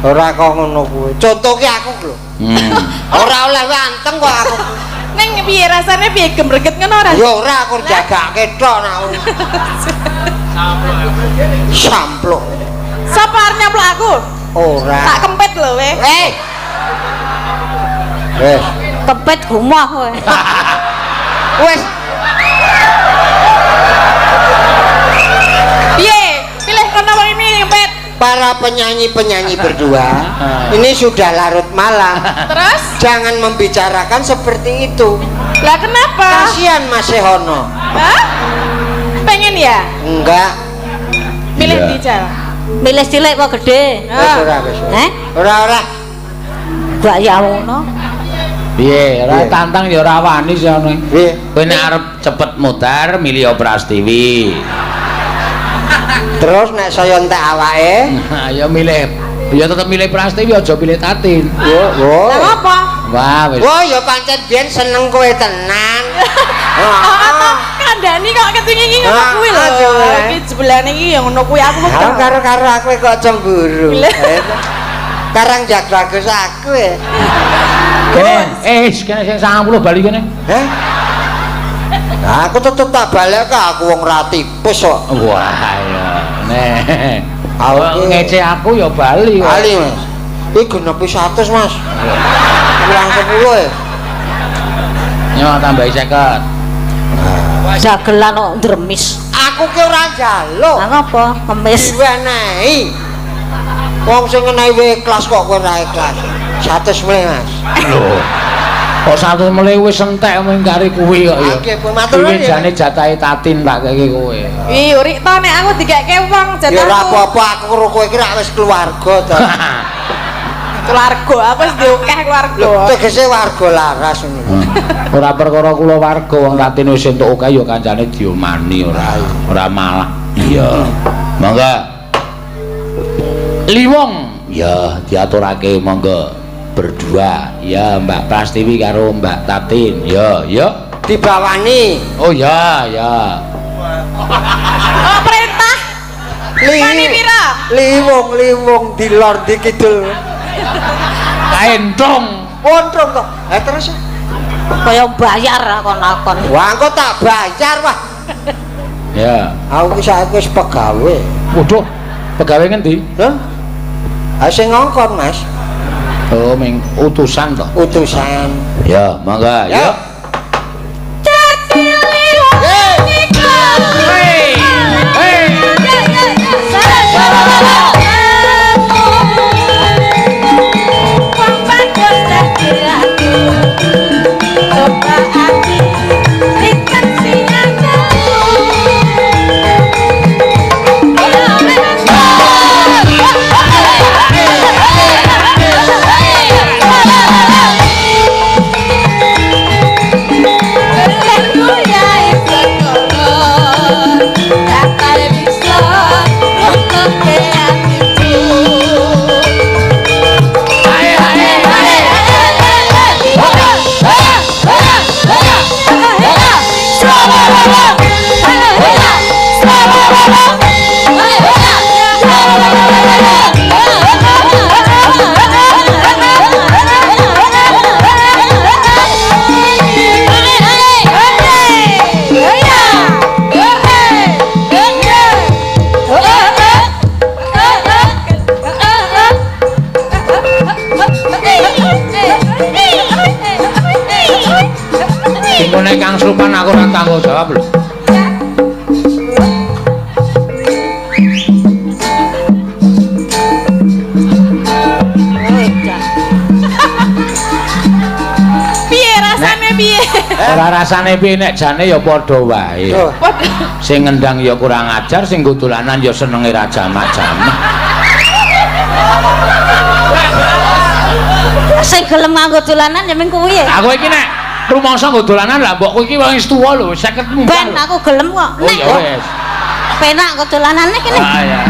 Ora kok ngono kuwi. Contohke aku lho. Ora oleh anteng kok aku. Ning piye rasane piye gemreget ngono ora? Ya ora aku jagake tok nak. Sampluk. Sapa arep nyampluk aku? Ora. Tak kempet lho weh. Eh. Wes. Kempet gumoh kowe. Wes. Piye? Pilih kono wong ini kempet. Para penyanyi-penyanyi berdua, ini sudah larut malam. Terus? Jangan membicarakan seperti itu. Lah kenapa? Kasihan Mas Sehono. Hah? Pengen ya? Enggak. Milih di jal. Milih cilik apa gede? Wes ora wes. Heh? Ora ora. Gak ya ngono. Piye? Ora tantang ya ora wani sono. Piye? Kowe nek arep cepet mutar milih Prastiwi. Terus nek saya entek awake, ya milih, ya tetep milih Prastiwi aja pilih Tatin. Yo, wo. Lah apa? Wah, wis. Wah, ya pancen biyen seneng kowe tenan. Heeh to, kandhani kok ketingi iki ngono kuwi lho. Iki jebulane iki ya ngono kuwi aku kok karo-karo aku kok cemburu. Karang jak bagus aku ya. Kene, kene sing 90 bali kene. Heh. Aku tetep tak balik ke aku wong ra tipis kok. Wah ya. Nek aku ngece aku ya bali. Bali, Mas. Iki genepi 100, Mas. Kurang 10 ya. Yo tambahi 50. Jagelan kok ndremis. Aku ki ora njaluk. Lah ngopo? Kemis. Diwenehi. Wong sing ngenehi wae ikhlas kok kowe ora ikhlas. 100 mleh, Mas. Lho. Kok 100 mleh wis entek mung kari kuwi kok ya. Nggih, matur nuwun. Kuwi jane jatahe Tatin tak keke kowe. Ih, uri to nek aku dikeke wong jatahku. Ya ora apa-apa aku karo kowe iki rak wis keluarga to. Keluarga, aku wis diokeh keluarga. Lho, tegese warga laras ngono. Ora perkara kula warga wong Tatin wis entuk akeh ya kancane diomani ora. Ora malah. Iya. Monggo. Liwong. Ya, diaturake monggo. Berdua ya Mbak Prastiwi karo Mbak Tatin ya ya dibawani. Oh ya ya. Oh perintah wani pira liwong liwong di lor di kidul kaentrong pontrong to. Terus kaya bayar akon-akon. Wah engko tak bayar wah. Ya aku saiki wis pegawe. Waduh, pegawe ngendi? Lho ha sing ngongkon Mas. Oh, ming utusan toh. Utusan. Ya, monggo. Ya. Hey. Hey. Lah rasane piye nek jane ya padha wae. Sing ngendang ya kurang ajar, sing nggo dolanan ya senenge ra jamak-jamak. Sing gelem nganggo dolanan ya ming kuwi. Aku iki nek rumangsa nggo dolanan lah mbokku iki wis tuwa lho, 50 munggah. Ben aku gelem kok. Oh ya wis. Penak nggo dolanane kene. Ah ya.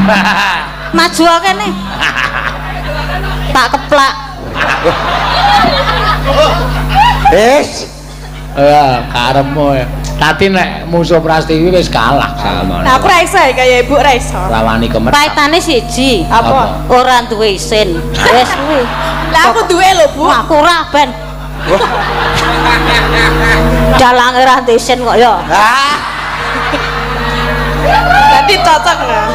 Maju kene. Tak keplak. Wis. Ya, karepmu ya. Tati nek musuh Prastiwi wis kalah sama. Nah, aku ra iso kaya ibu ra iso. Rawani kemet. Paitane siji. Apa? Ora duwe isin. Wis kuwi. Lah aku duwe lho, Bu. Aku ora ben. Dalange ora duwe isin kok ya. Ah. Berarti cocok nah.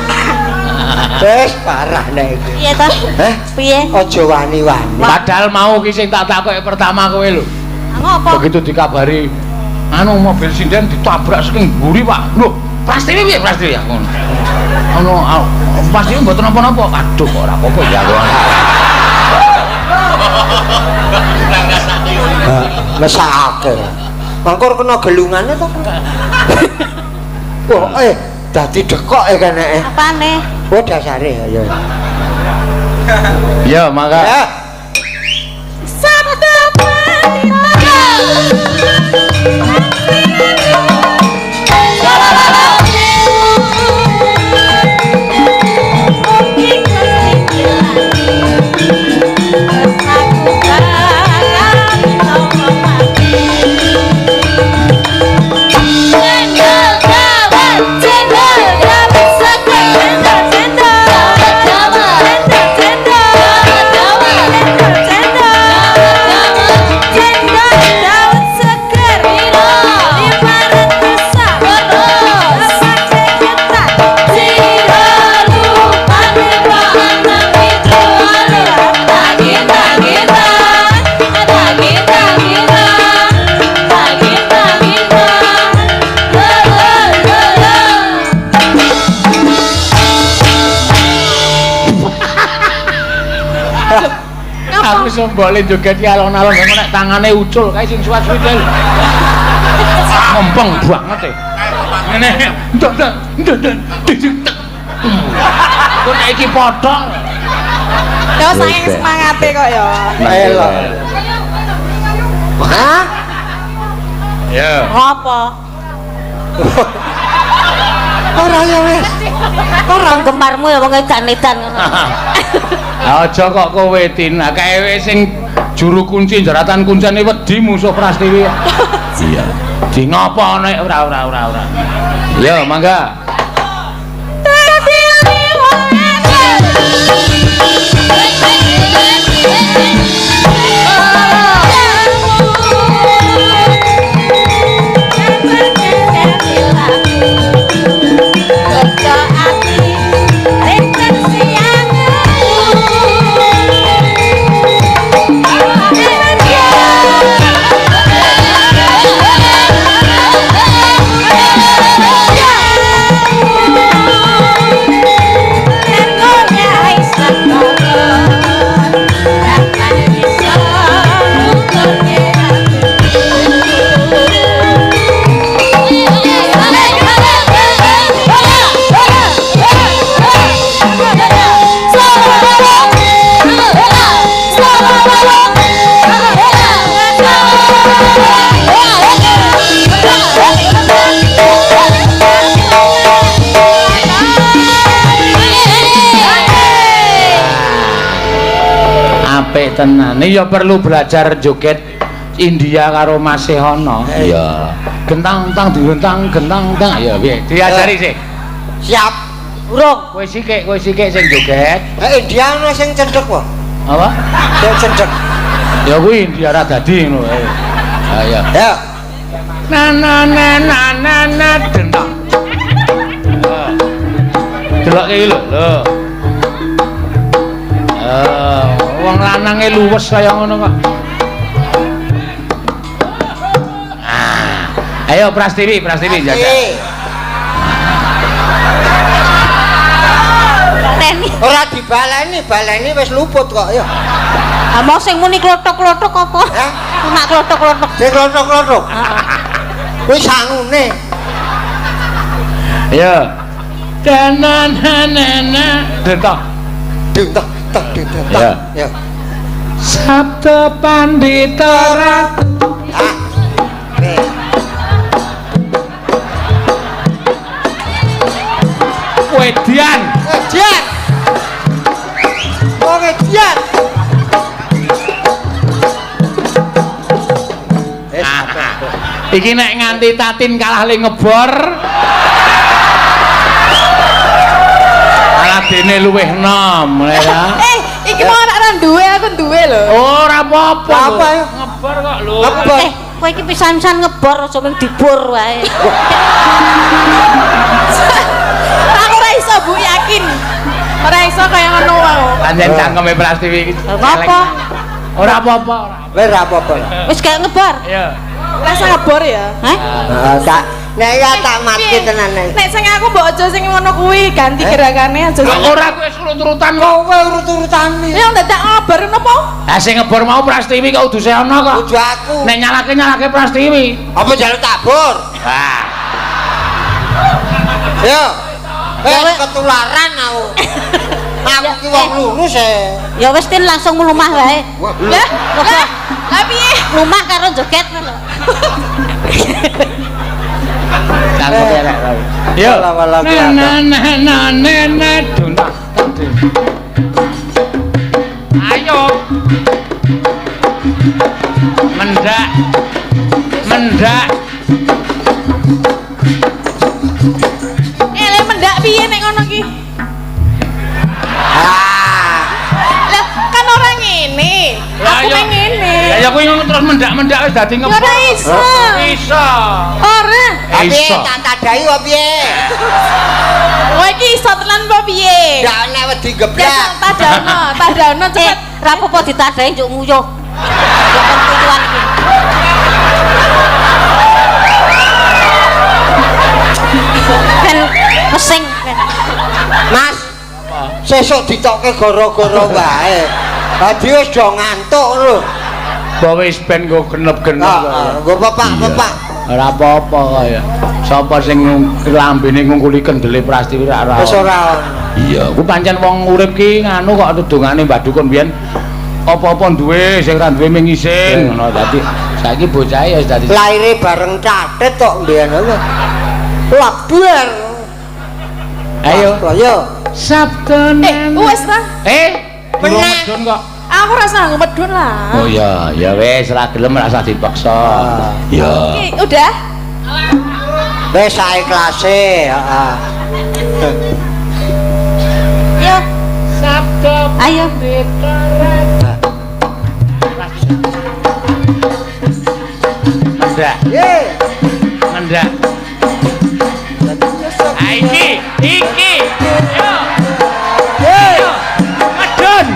Wis parah nek iki. Piye ta? Heh? Piye? Aja wani-wani. Padahal mau ki sing tak takoki pertama kowe lho. Ngopo? Begitu dikabari anu mobil sinden ditabrak saking mburi, Pak. Lho, Prastiwi piye Prastiwi aku ngono. Anu Prastiwi mboten napa-napa. Aduh kok ora apa-apa ya aku. Mesake. Mangkur kena gelungane to. Wah, dadi dekok e keneke. Apane? Oh dasare ya. Ya, mangga. Ya. Sabda Pandita. Aku sombole joget ki alon-alon ngono nek tangane ucul kae sing suwat-suwit kae. Ngempeng banget e. Ngene ndok ndok ndok ndok. Kok nek iki padha. Ya saking semangate kok ya. Elok. Hah? Ya. Ngopo? Ora ya wis. Ora gemarmu ya wong edan-edan ngono. Aja kok kowe Tin, kae sing juru kunci jaratan kuncene wedi musuh Prastiwi. Iya. Di ngopo nek ora ora ora ora. Ya, mangga. Apik tenan. Ya perlu belajar joget India karo Mas Hono. Iya. Gentang-tang digentang gentang-tang. Ya piye? Diajari sih. Siap. Urung. Kowe sikik sing joget. India ono sing cendhek kok. Apa? Sing cendhek. Ya kuwi India ra dadi ngono wae. Ha iya. Ya. Na na na na na na dentang. Delok iki lho, lho. Wong lanange luwes kaya ngono kok. Ah. Ayo Prastiwi, Prastiwi jajal. Ora dibaleni, baleni wis luput kok ya. Ah mau sing muni klothok-klothok apa? Hah? Cuma klothok-klothok. Sing klothok-klothok. Kuwi sangune. Ya. Dananana. Dentok. Dentok, tok, dentok. Ya. Ya. Sabda Pandita Ratu. Ah. Nih. Wedian. Edian. Wong edian. Iki nek nganti Tatin kalah le ngebor. Kalah dene luwih enom, ya. Iki mau ora ora duwe, aku duwe lho. Ora apa-apa. Apa ya? Ngebor kok lho. Ngebor. Kowe iki pisan-pisan ngebor aja mung dibor wae. Aku ora iso, Bu, yakin. Ora iso kaya ngono aku. Pancen cangkeme Prastiwi iki. Apa? Ora apa-apa, ora. Wis ora apa-apa. Wis kayak ngebor. Iya. Rasa ngebor ya. Hah? Heeh, tak nek ya tak mati tenan nek. Nek sing aku mbok aja sing ngono kuwi, ganti gerakane aja. Kok ora kowe urut-urutan kok. Kowe urut-urutane. Ya dadak ngebor napa? Lah sing ngebor mau Prastiwi kok udu seono kok. Kudu aku. Nek nyalake-nyalake Prastiwi. Apa jaluk tabur? Wah. Yo. Wis ketularan aku. Aku ki wong lurus e. Ya wis Tin langsung mlumah wae. Lah, lah, lah piye? Mlumah karo joget ngono lho. Cangkeme elek. Yo. Wala-wala Na na na na na na duntak. Ayo. Mendak. Mendak. Le mendak piye nek ngono ki? Ah. Lah, kan ora ngene. Aku meng ngene. Lah ya kuwi ngono terus mendak-mendak wis dadi Ya ngebor. ora iso. Iso. Ora. Piye Iso. tak tadahi apa piye? Kowe iki iso tenan apa piye? Ndak nek wedi Jajal geblak. tadano, tadano cepet. Ra apa-apa ditadahi njuk nguyuh. Njuk kon kuyuhan iki. Ben pesing ben. Mas. Sesuk ditokke gara-gara wae. Dadi wis do ngantuk lho. Mbok wis ben nggo genep-genep. Heeh, nggo pepak-pepak. Ora apa-apa kaya. Sapa sing lambene ngungkuli kendele Prastiwi ora ora. Wis ora ono. Iya, ku pancen wong urip ki nganu kok dongane Mbah Dukun biyen apa-apa duwe sing ora duwe ming isin ngono. Dadi saiki bocahe ya wis dadi Laire bareng catet kok mbiyen lho. Labar. Ayo. Ayo. Sabda Wis ta? Meneh. Medun kok. Aku rasa nganggo medun lah. Oh iya, ya wis ora gelem ora usah dipaksa. Ya. Oke, udah. Wis saikhlase, heeh. Yo, Sabda ayo. Mendak, Ye. mendak. Ah, iki, iki. Yo, Ye. yo. Medun.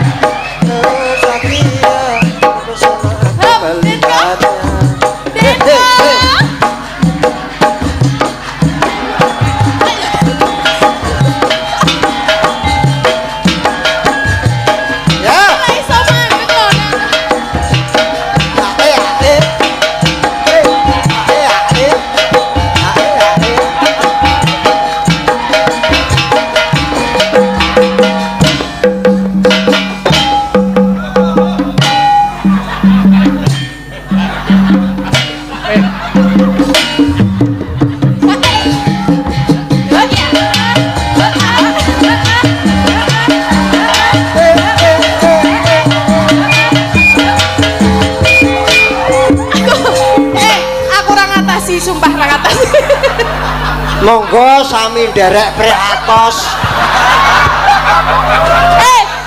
Ya. Ora iso mandek lho. Aku ora ngatasi, sumpah ora ngatasi. Monggo sami nderek prihatos.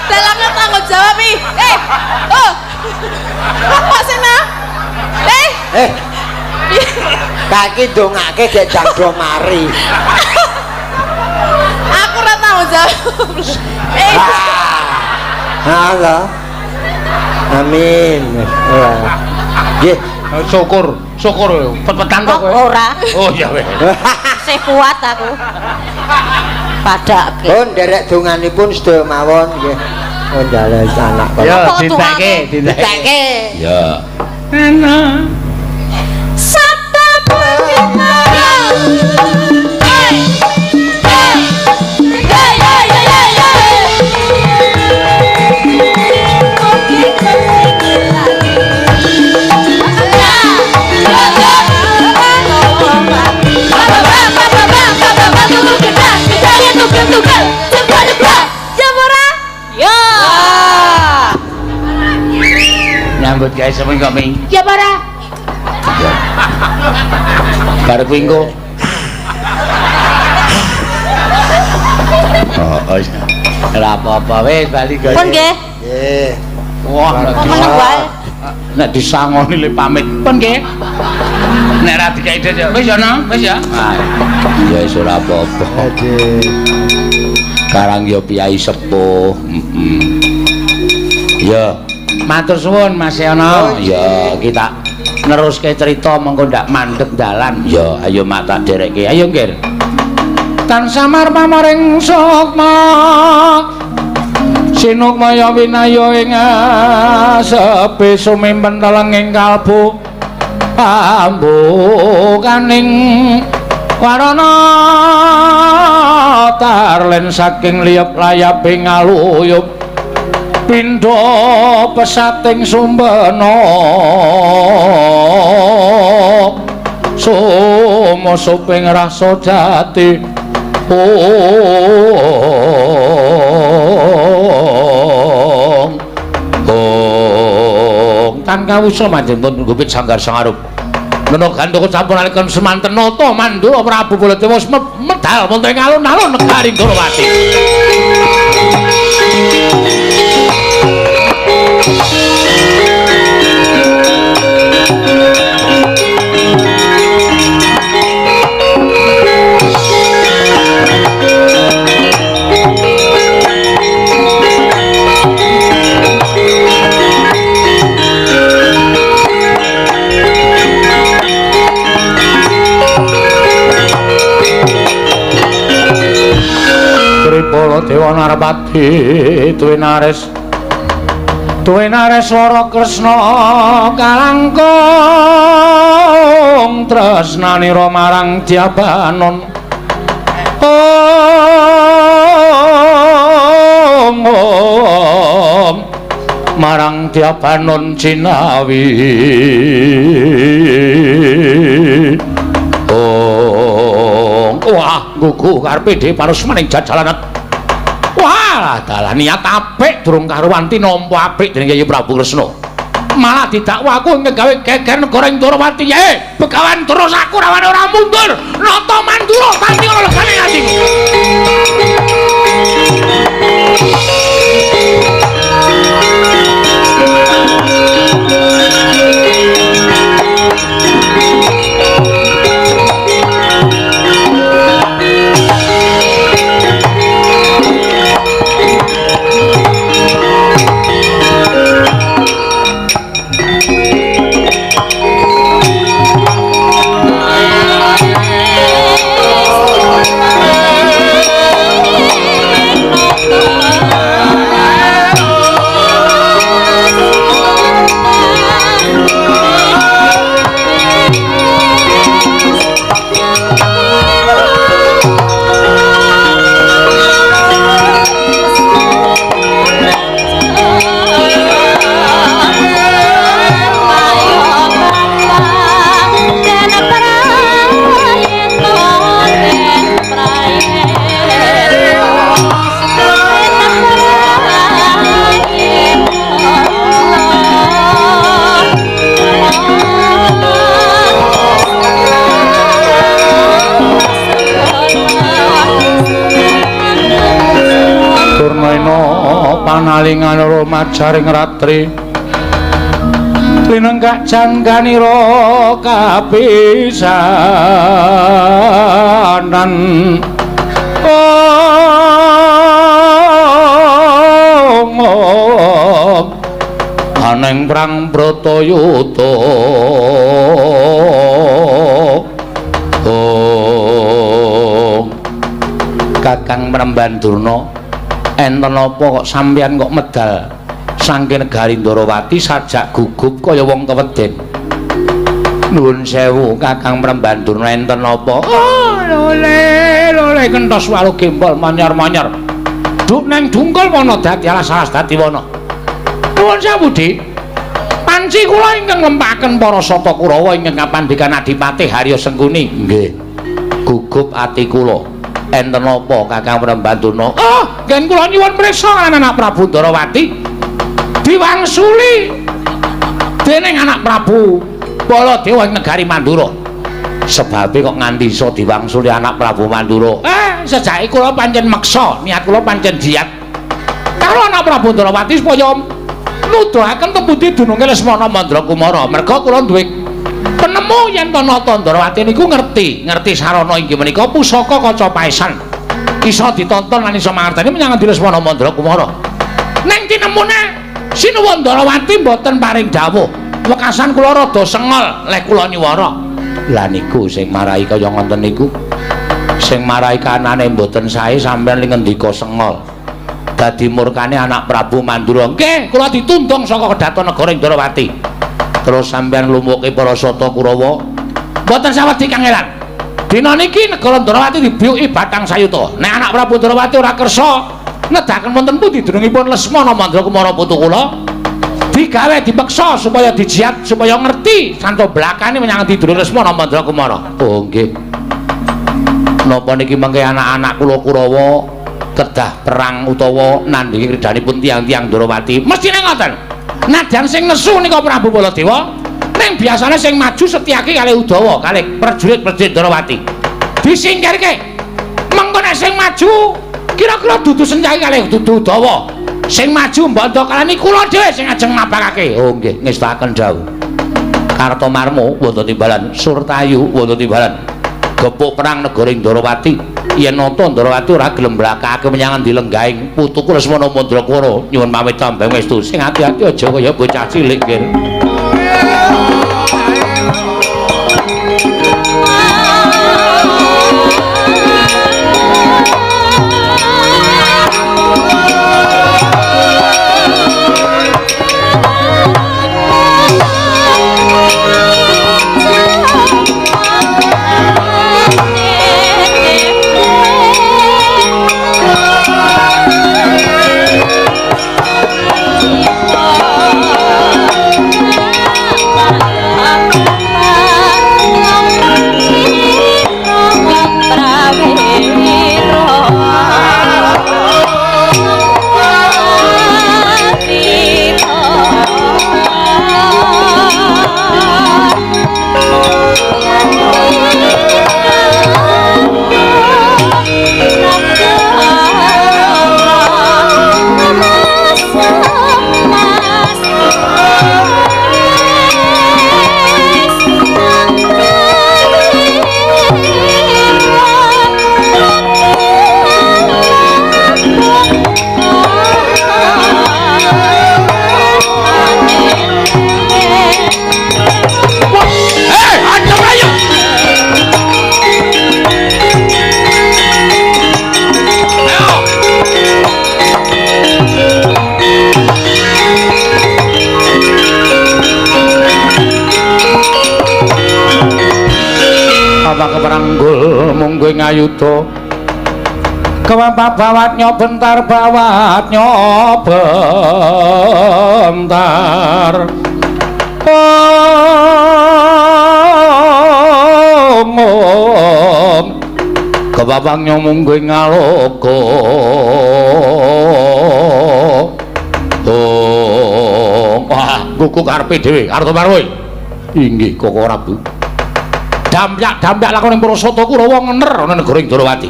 Dalangnya tanggung jawab ih. Oh. Apa sih, Nah? Kaki ndongake gek jangdo mari. Aku ora tanggung jawab. Ah, lho. Amin. Nggih. Syukur, syukur. Pet-petan kok kowe. Ora. Oh iya wis. Sih kuat aku. Padake. Pun nderek donganipun sedaya mawon nggih. Oh dalah anak kok. Ya, Apa diteke, diteke. Diteke. Ya. Ana. Sabda Pandita Ya semen kok ming. Ya para. Bar kuwi engko. Oh, ora apa-apa wis bali gawe. Pun nggih. Nggih. Wah, meneng wae. Nek disangoni le pamit. Pun nggih. Nek ora dikeki dhek wis ya no, wis ya. Ya wis ora apa-apa. Aduh. Karang ya piyai sepuh. Heeh. Ya, matur suwun Mas Yono. Ya, kita neruske cerita mengko ndak mandeg dalan. Ya, ayo mak tak derekke. Ayo nggir. Tan samar pamaring sukma. Sinukmaya winaya ing asepe sumimpen telenging kalbu ambukaning warana tarlen saking liyep layaping aluyup pindha pesating sumbena sumusuping rasa jati. Ong ong tan kawusa manjen pun gupit sanggar sangarup nena gandaka sampun nalika semanten nata Mandura Prabu Baladewa medal wonten ing alun-alun negari Ndorowati. Tripala Dewa Narpati Twinares Twinares Wara Kresna kalangkung tresnanira marang Dyabanon. Om om marang Dyabanon jinawi. Wah, gugu karepe dhewe parusmaning jajalanan. Wah, dalah niat apik durung karuwan tinampa apik dening Kyai Prabu Kresna. Malah didakwa aku gawe geger negara ing Ndorowati. Begawan terus aku rawan ora mundur. Nata Mandura tanti ana legane atiku. Panalingan majaring ratri linenggak jangganira kapisanan. Om om aneng prang Bratayuda. Om Kakang Mremban Durna, enten apa kok sampeyan kok medal saking negari Ndorowati sajak gugup kaya wong keweden? Nuwun sewu Kakang Mremban Durna, enten apa? Oh, lole lole kentos walu gembol manyar-manyar duk neng dungkul wana dadi alas-alas dadi wana. Nuwun sewu Dik, panci kula ingkang ngempaken para sata Kurawa ingkang kapandikan Adipati Harya Sengkuni. Nggih, gugup ati kula. Enten apa Kakang Mremban Durna? Oh, ngen kula nyuwun prisa lan anak Prabu Ndorowati diwangsuli Dening anak Prabu Baladewa ing negari Mandura. Sebabe kok nganti iso diwangsuli anak Prabu Mandura. Sejake kula pancen meksa, niat kula pancen jiat karo anak Prabu Ndrawati supaya nuduhaken tepundi dununge Lesmana Mandrakumara. Merga kula duwe penemu yen to Nata Ndrawati niku ngerti sarana inggih menika pusaka kaca paesan. Iso ditonton lan iso mangerteni menyang endi Lesmana Mandrakumara. Ning tinemune Sinuwun Ndrawati mboten paring dawuh. Wekasan kula rada sengol leh kula nyuwara. Lah niku sing marai kaya ngoten niku. Sing marai kanane mboten sae sampeyan li ngendika sengol. Dadi murkane anak Prabu Mandura. Nggih, kula ditundung saka kedaton negara Ndrawati. Terus sampeyan lumpuke para sata Kurawa. Mboten sawedi kangelan. Dina niki negara Ndrawati dibiyuki batang sayuta. Nek anak Prabu Ndrawati ora kersa nedahaken wonten pundi dunungipun Lesmana Mandrakumara putu kula, digawe dipeksa supaya dijiat supaya ngerti santo blakane menyang endi dunung Lesmana Mandrakumara. Oh nggih. Napa niki mengke anak-anak kula Kurawa kedah perang utawa nandhingi kridhanipun tiyang-tiyang Ndrawati? Mestine ngoten. Nadyan sing nesu nika Prabu Baladewa, ning biasane sing maju Setyaki kalih Udawa, kalih prajurit-prajurit Ndrawati. Disingkirke. Mengko nek sing maju kira-kira dudu Setyaki kalih dudu Udawa. Sing maju mbandha kalani kula dhewe sing ajeng mapakake. Oh nggih, ngestakaken dawuh. Kartomarmo wonten timbalan, Surtayu wonten timbalan. Gepuk perang negara Ndrawati. Yen nata Ndrawati ora gelem mlakake menyang endi lenggahing putuku Lesmana Mandrakumara. Nyuwun pamit tambah westu. Sing ati-ati aja kaya bocah cilik, Nggih. Mungguing ayuda kewapa bawatnya bentar bawatnya bentar. Om om kewapangnya mungguing aloka. Om wah kuku karepe dhewe Kartomarmo. Inggih Koko Prabu. Damyak-damyak lakon ing para sata Kurawa ngener ana negara Ndrawati.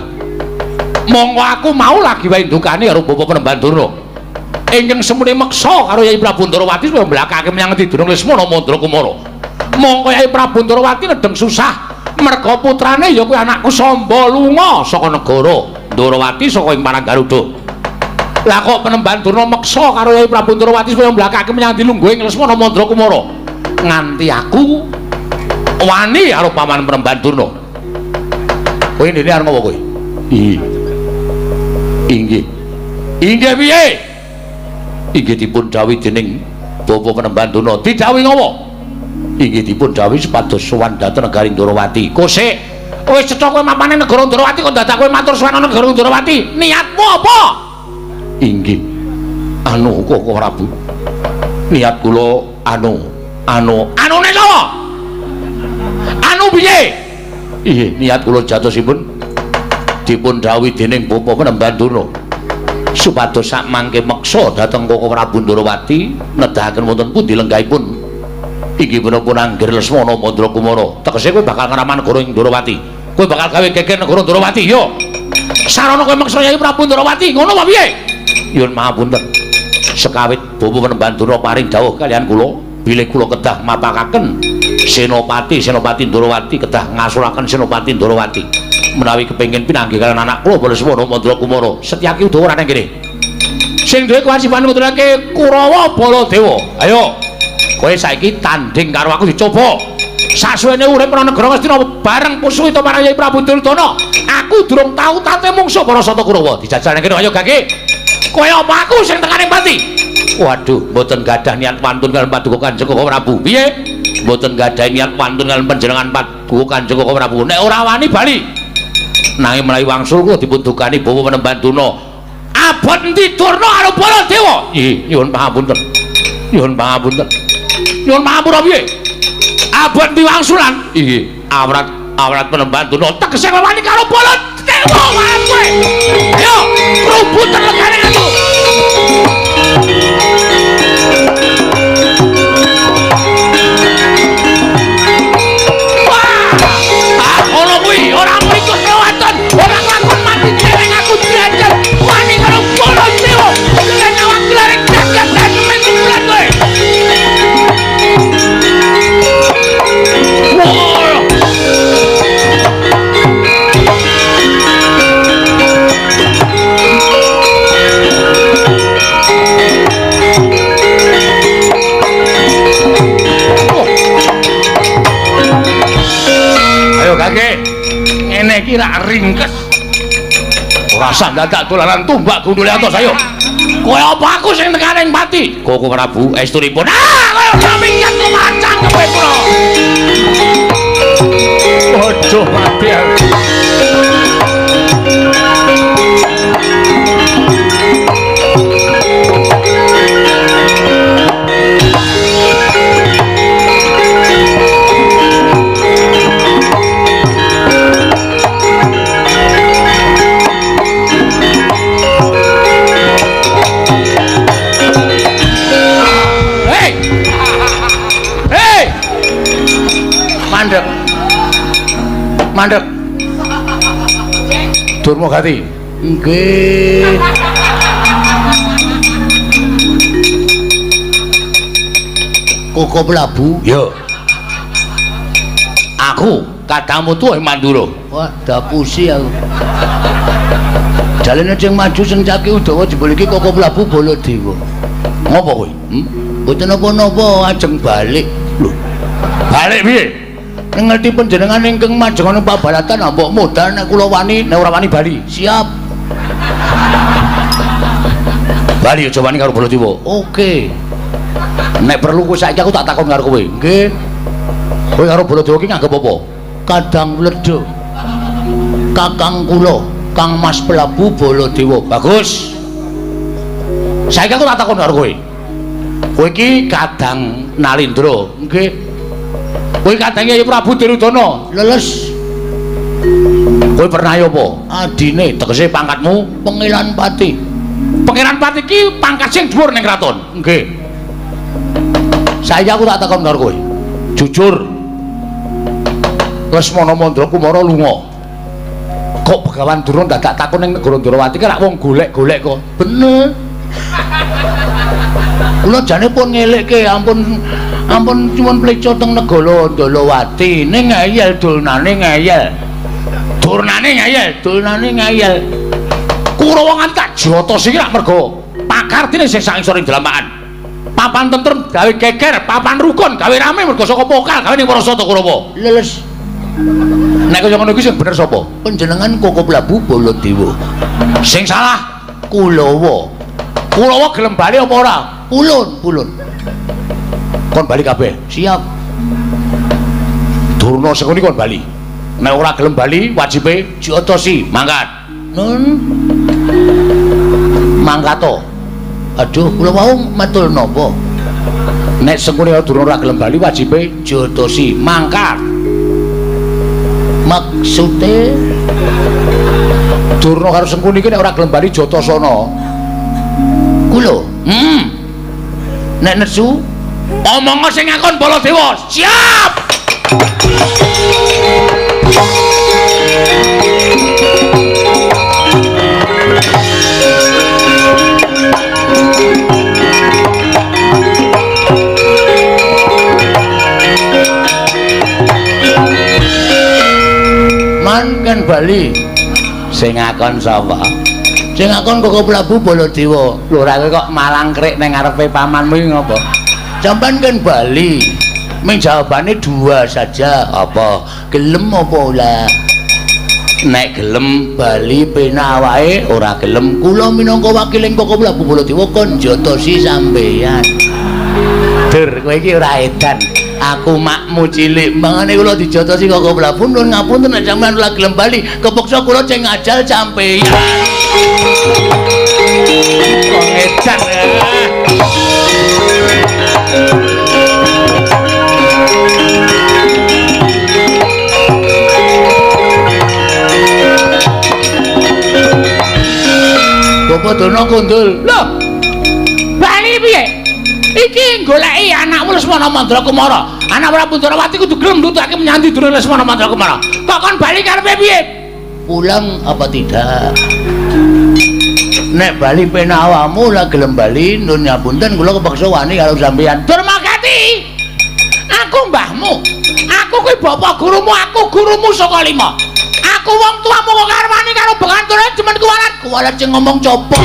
Monggo aku mau lagi wae ndukane karo Bapak Penemban Durna. Ingkang semune meksa karo Yai Prabu Ndrawati supaya mblakake menyang endi dunung Lesmana Mandrakumara. Monggo Yai Prabu Ndrawati nedeng susah merga putrane ya kuwi anakku Samba lunga saka negara Ndrawati saka ing Parang Garuda. Lah kok Penemban Durna meksa karo Yai Prabu Ndrawati supaya mblakake menyang endi lungguhing Lesmana Mandrakumara. Nganti aku wani karo paman Penemban Durna. Kowe ndene arep ngopo kowe? Inggih. Inggih. Inggih piye? Inggih dipun dawuhi dening Bapak Penemban Durna. Didhawuhi ngopo? Inggih dipun dawuhi supados sowan dhateng negari Ndrawati. Kosek, wis cetha kowe mapane negara Ndrawati kok dadak kowe matur sowan negara Ndrawati. Niatmu apa? Inggih. Anu Koko Prabu. Niat kula anu anune sapa? Anu piye? Inggih, niat kula jatosipun dipun dawuhi dening Bapak Penemban Durna supados sak mangke meksa dhateng Koko Prabu Ndrawati nedahaken wonten pundi lenggahipun Inggih punapa Anggir Lesmana Mandra Kumara. Tegese kowe bakal ngraman negara ing Ndorowati. Kowe bakal gawe geger negara Ndorowati, yo. Sarana kowe meksa Yayi Prabu Ndorowati, ngono apa piye? Nyuwun pangapunten. Sekawit Bapak Panembahan Durna paring dawuh kaliyan kula, bilih kula kedah mapakaken Senopati Senopati Ndorowati, kedah ngasuraken Senopati Ndorowati. Menawi kepengin pinanggih kaliyan anak kula Lesmana Mandra Kumara, Setyaki uga ora nang kene. Sing duwe kewajiban nguturake Kurawa Baladewa. Ayo. Kowe saiki tanding karo aku dicoba. Sasuwene urip ana negara Ngastina bareng Puswita marang Yayi Prabu Duryudana. Aku durung tau tate mungsuh para Sata Kurawa. Dijajal nang kene ayo Gage. Kowe apa aku sing tekaning pati? Waduh, mboten gadah niat wantun kaliyan Paduka Kanjeng Koko Prabu. Piye? Mboten gadah niat wantun kaliyan panjenengan Paduka Kanjeng Koko Prabu. Nek ora wani bali. Nanging menawi wangsul kula dipun dukani Bapak Panembahan Durna. Abot endi Durna karo Baladewa? Nggih, nyuwun pangapunten. Nyuwun pangapunten. Nyuwun pangapunten piye? Abot endi wangsulan? Nggih, awrat awrat Panembahan Durna tegese wani karo Baladewa wae kowe. Ayo, rubut legane aku. Wah, ngono kuwi ora mriko kewaton, ora lakon mati dereng aku diajar. Wani karo Baladewa. Lan awak glaring jagat dan mentulan kowe. Wah. Ayo Kakek, ngene iki rak ringkes. Ora usah dadak dolanan tumbak gundule atos ayo. Kowe apa aku sing tekaning pati? Koko Prabu estunipun. Ah, kowe ora minggat kemacang kowe pura. Ojo mati aku. Hei! Hei! Mandek. Mandek. Durma Gati. Nggih. Koko Prabu. Yo. Aku kadangmu tuwa Mandura. Wah, dapusi aku. Jalene sing maju sing caki Udawa jebul iki Koko Prabu Baladewa. Ngopo kowe? Mboten napa-napa ajeng balik. Lho. Balik piye? Ngerti panjenengan ingkang majengana pabalatan mbok modal nek kula wani, nek ora wani bali. Siap. Bali aja wani karo Baladewa. Oke. Nek perlu kowe saiki aku tak takon karo kowe. Nggih. Kowe karo Baladewa ki nganggep apa? Kadang wledha. Kakang kula, Kang Mas Prabu Baladewa. Bagus. Saiki aku tak takon karo kowe. Kowe iki kadang Nalindra. Nggih. Kowe kadang Yayi Prabu Duryudana. Leles. Kowe pernah ya apa? Adine tegese pangkatmu Pangeran Pati. Pangeran Pati iki pangkat sing dhuwur ning kraton. Nggih. Saiki aku tak takon karo kowe. Jujur. Lesmana Mandra Kumara lunga. Kok Begawan Durna dadak takon ning negara Ndorowati ki rak wong golek-golek kok. Bener. Kula jane pun ngelekke ampun ampun nyuwun pleca teng negara Ndorowati ning ngeyel durnane ngeyel. Durnane ngeyel, durnane ngeyel. Kurawa nganti tak jotos iki rak mergo pakardine sing sak ngisor ing dlamakan. Papan tentrem gawe geger, papan rukun gawe rame mergo saka pokal gawe ning para Sata Kurawa. Leles. Nek kaya ngono iki sing bener sapa? Panjenengan Koko Prabu Baladewa. Sing salah Kulawa. Kulawa gelem bali apa ora? Pulun, pulun. Kon bali kabeh. Siap. Durna Sengkuni kon bali. Nek ora gelem bali wajibe diotosi, mangkat. Nun. Mangkato. Aduh, kula wau matur napa? Nek Sengkuni karo Durna ora gelem bali wajibe diotosi, mangkat. Maksude Durna karo Sengkuni iki nek ora gelem bali jotosana. Kula. Nek nesu Omong sing ngakon Baladewa. Siap. Man kan bali. Sing ngakon sapa? Sing ngakon Koko Prabu Baladewa. Lho ora kowe kok malangkrik ning ngarepe pamanmu iki ngopo? Sampeyan kan bali. Ming jawabane dua saja. Apa? Gelem apa ora? Nek gelem bali pena wae, ora gelem kula minangka wakiling Koko Prabu Baladewa kon njotosi sampeyan. Dur, kowe iki ora edan. Aku makmu cilik, mangane kula dijotosi Koko Prabu nuwun ngapunten nek sampeyan ora gelem bali, kepeksa kula ceng ngajal sampeyan. Kok edan. Bapak Dono kundul. Lho. Bali piye? Iki goleki anakmu Lesmana Mandrakumara. Anak Prabu Ndrawati kudu gelem nutake menyang dulur Lesmana Mandrakumara. Kok kon bali karepe piye? Pulang apa tidak? Nek bali pena awakmu lah gelem bali nun ngapunten kula kepeksa wani karo sampeyan. Durmagati. Aku mbahmu. Aku kuwi bapak gurumu, aku gurumu saka lima. Aku wong tuamu kok karo wani karo bekanture jemen kuwalat. Kuwalat sing ngomong copo.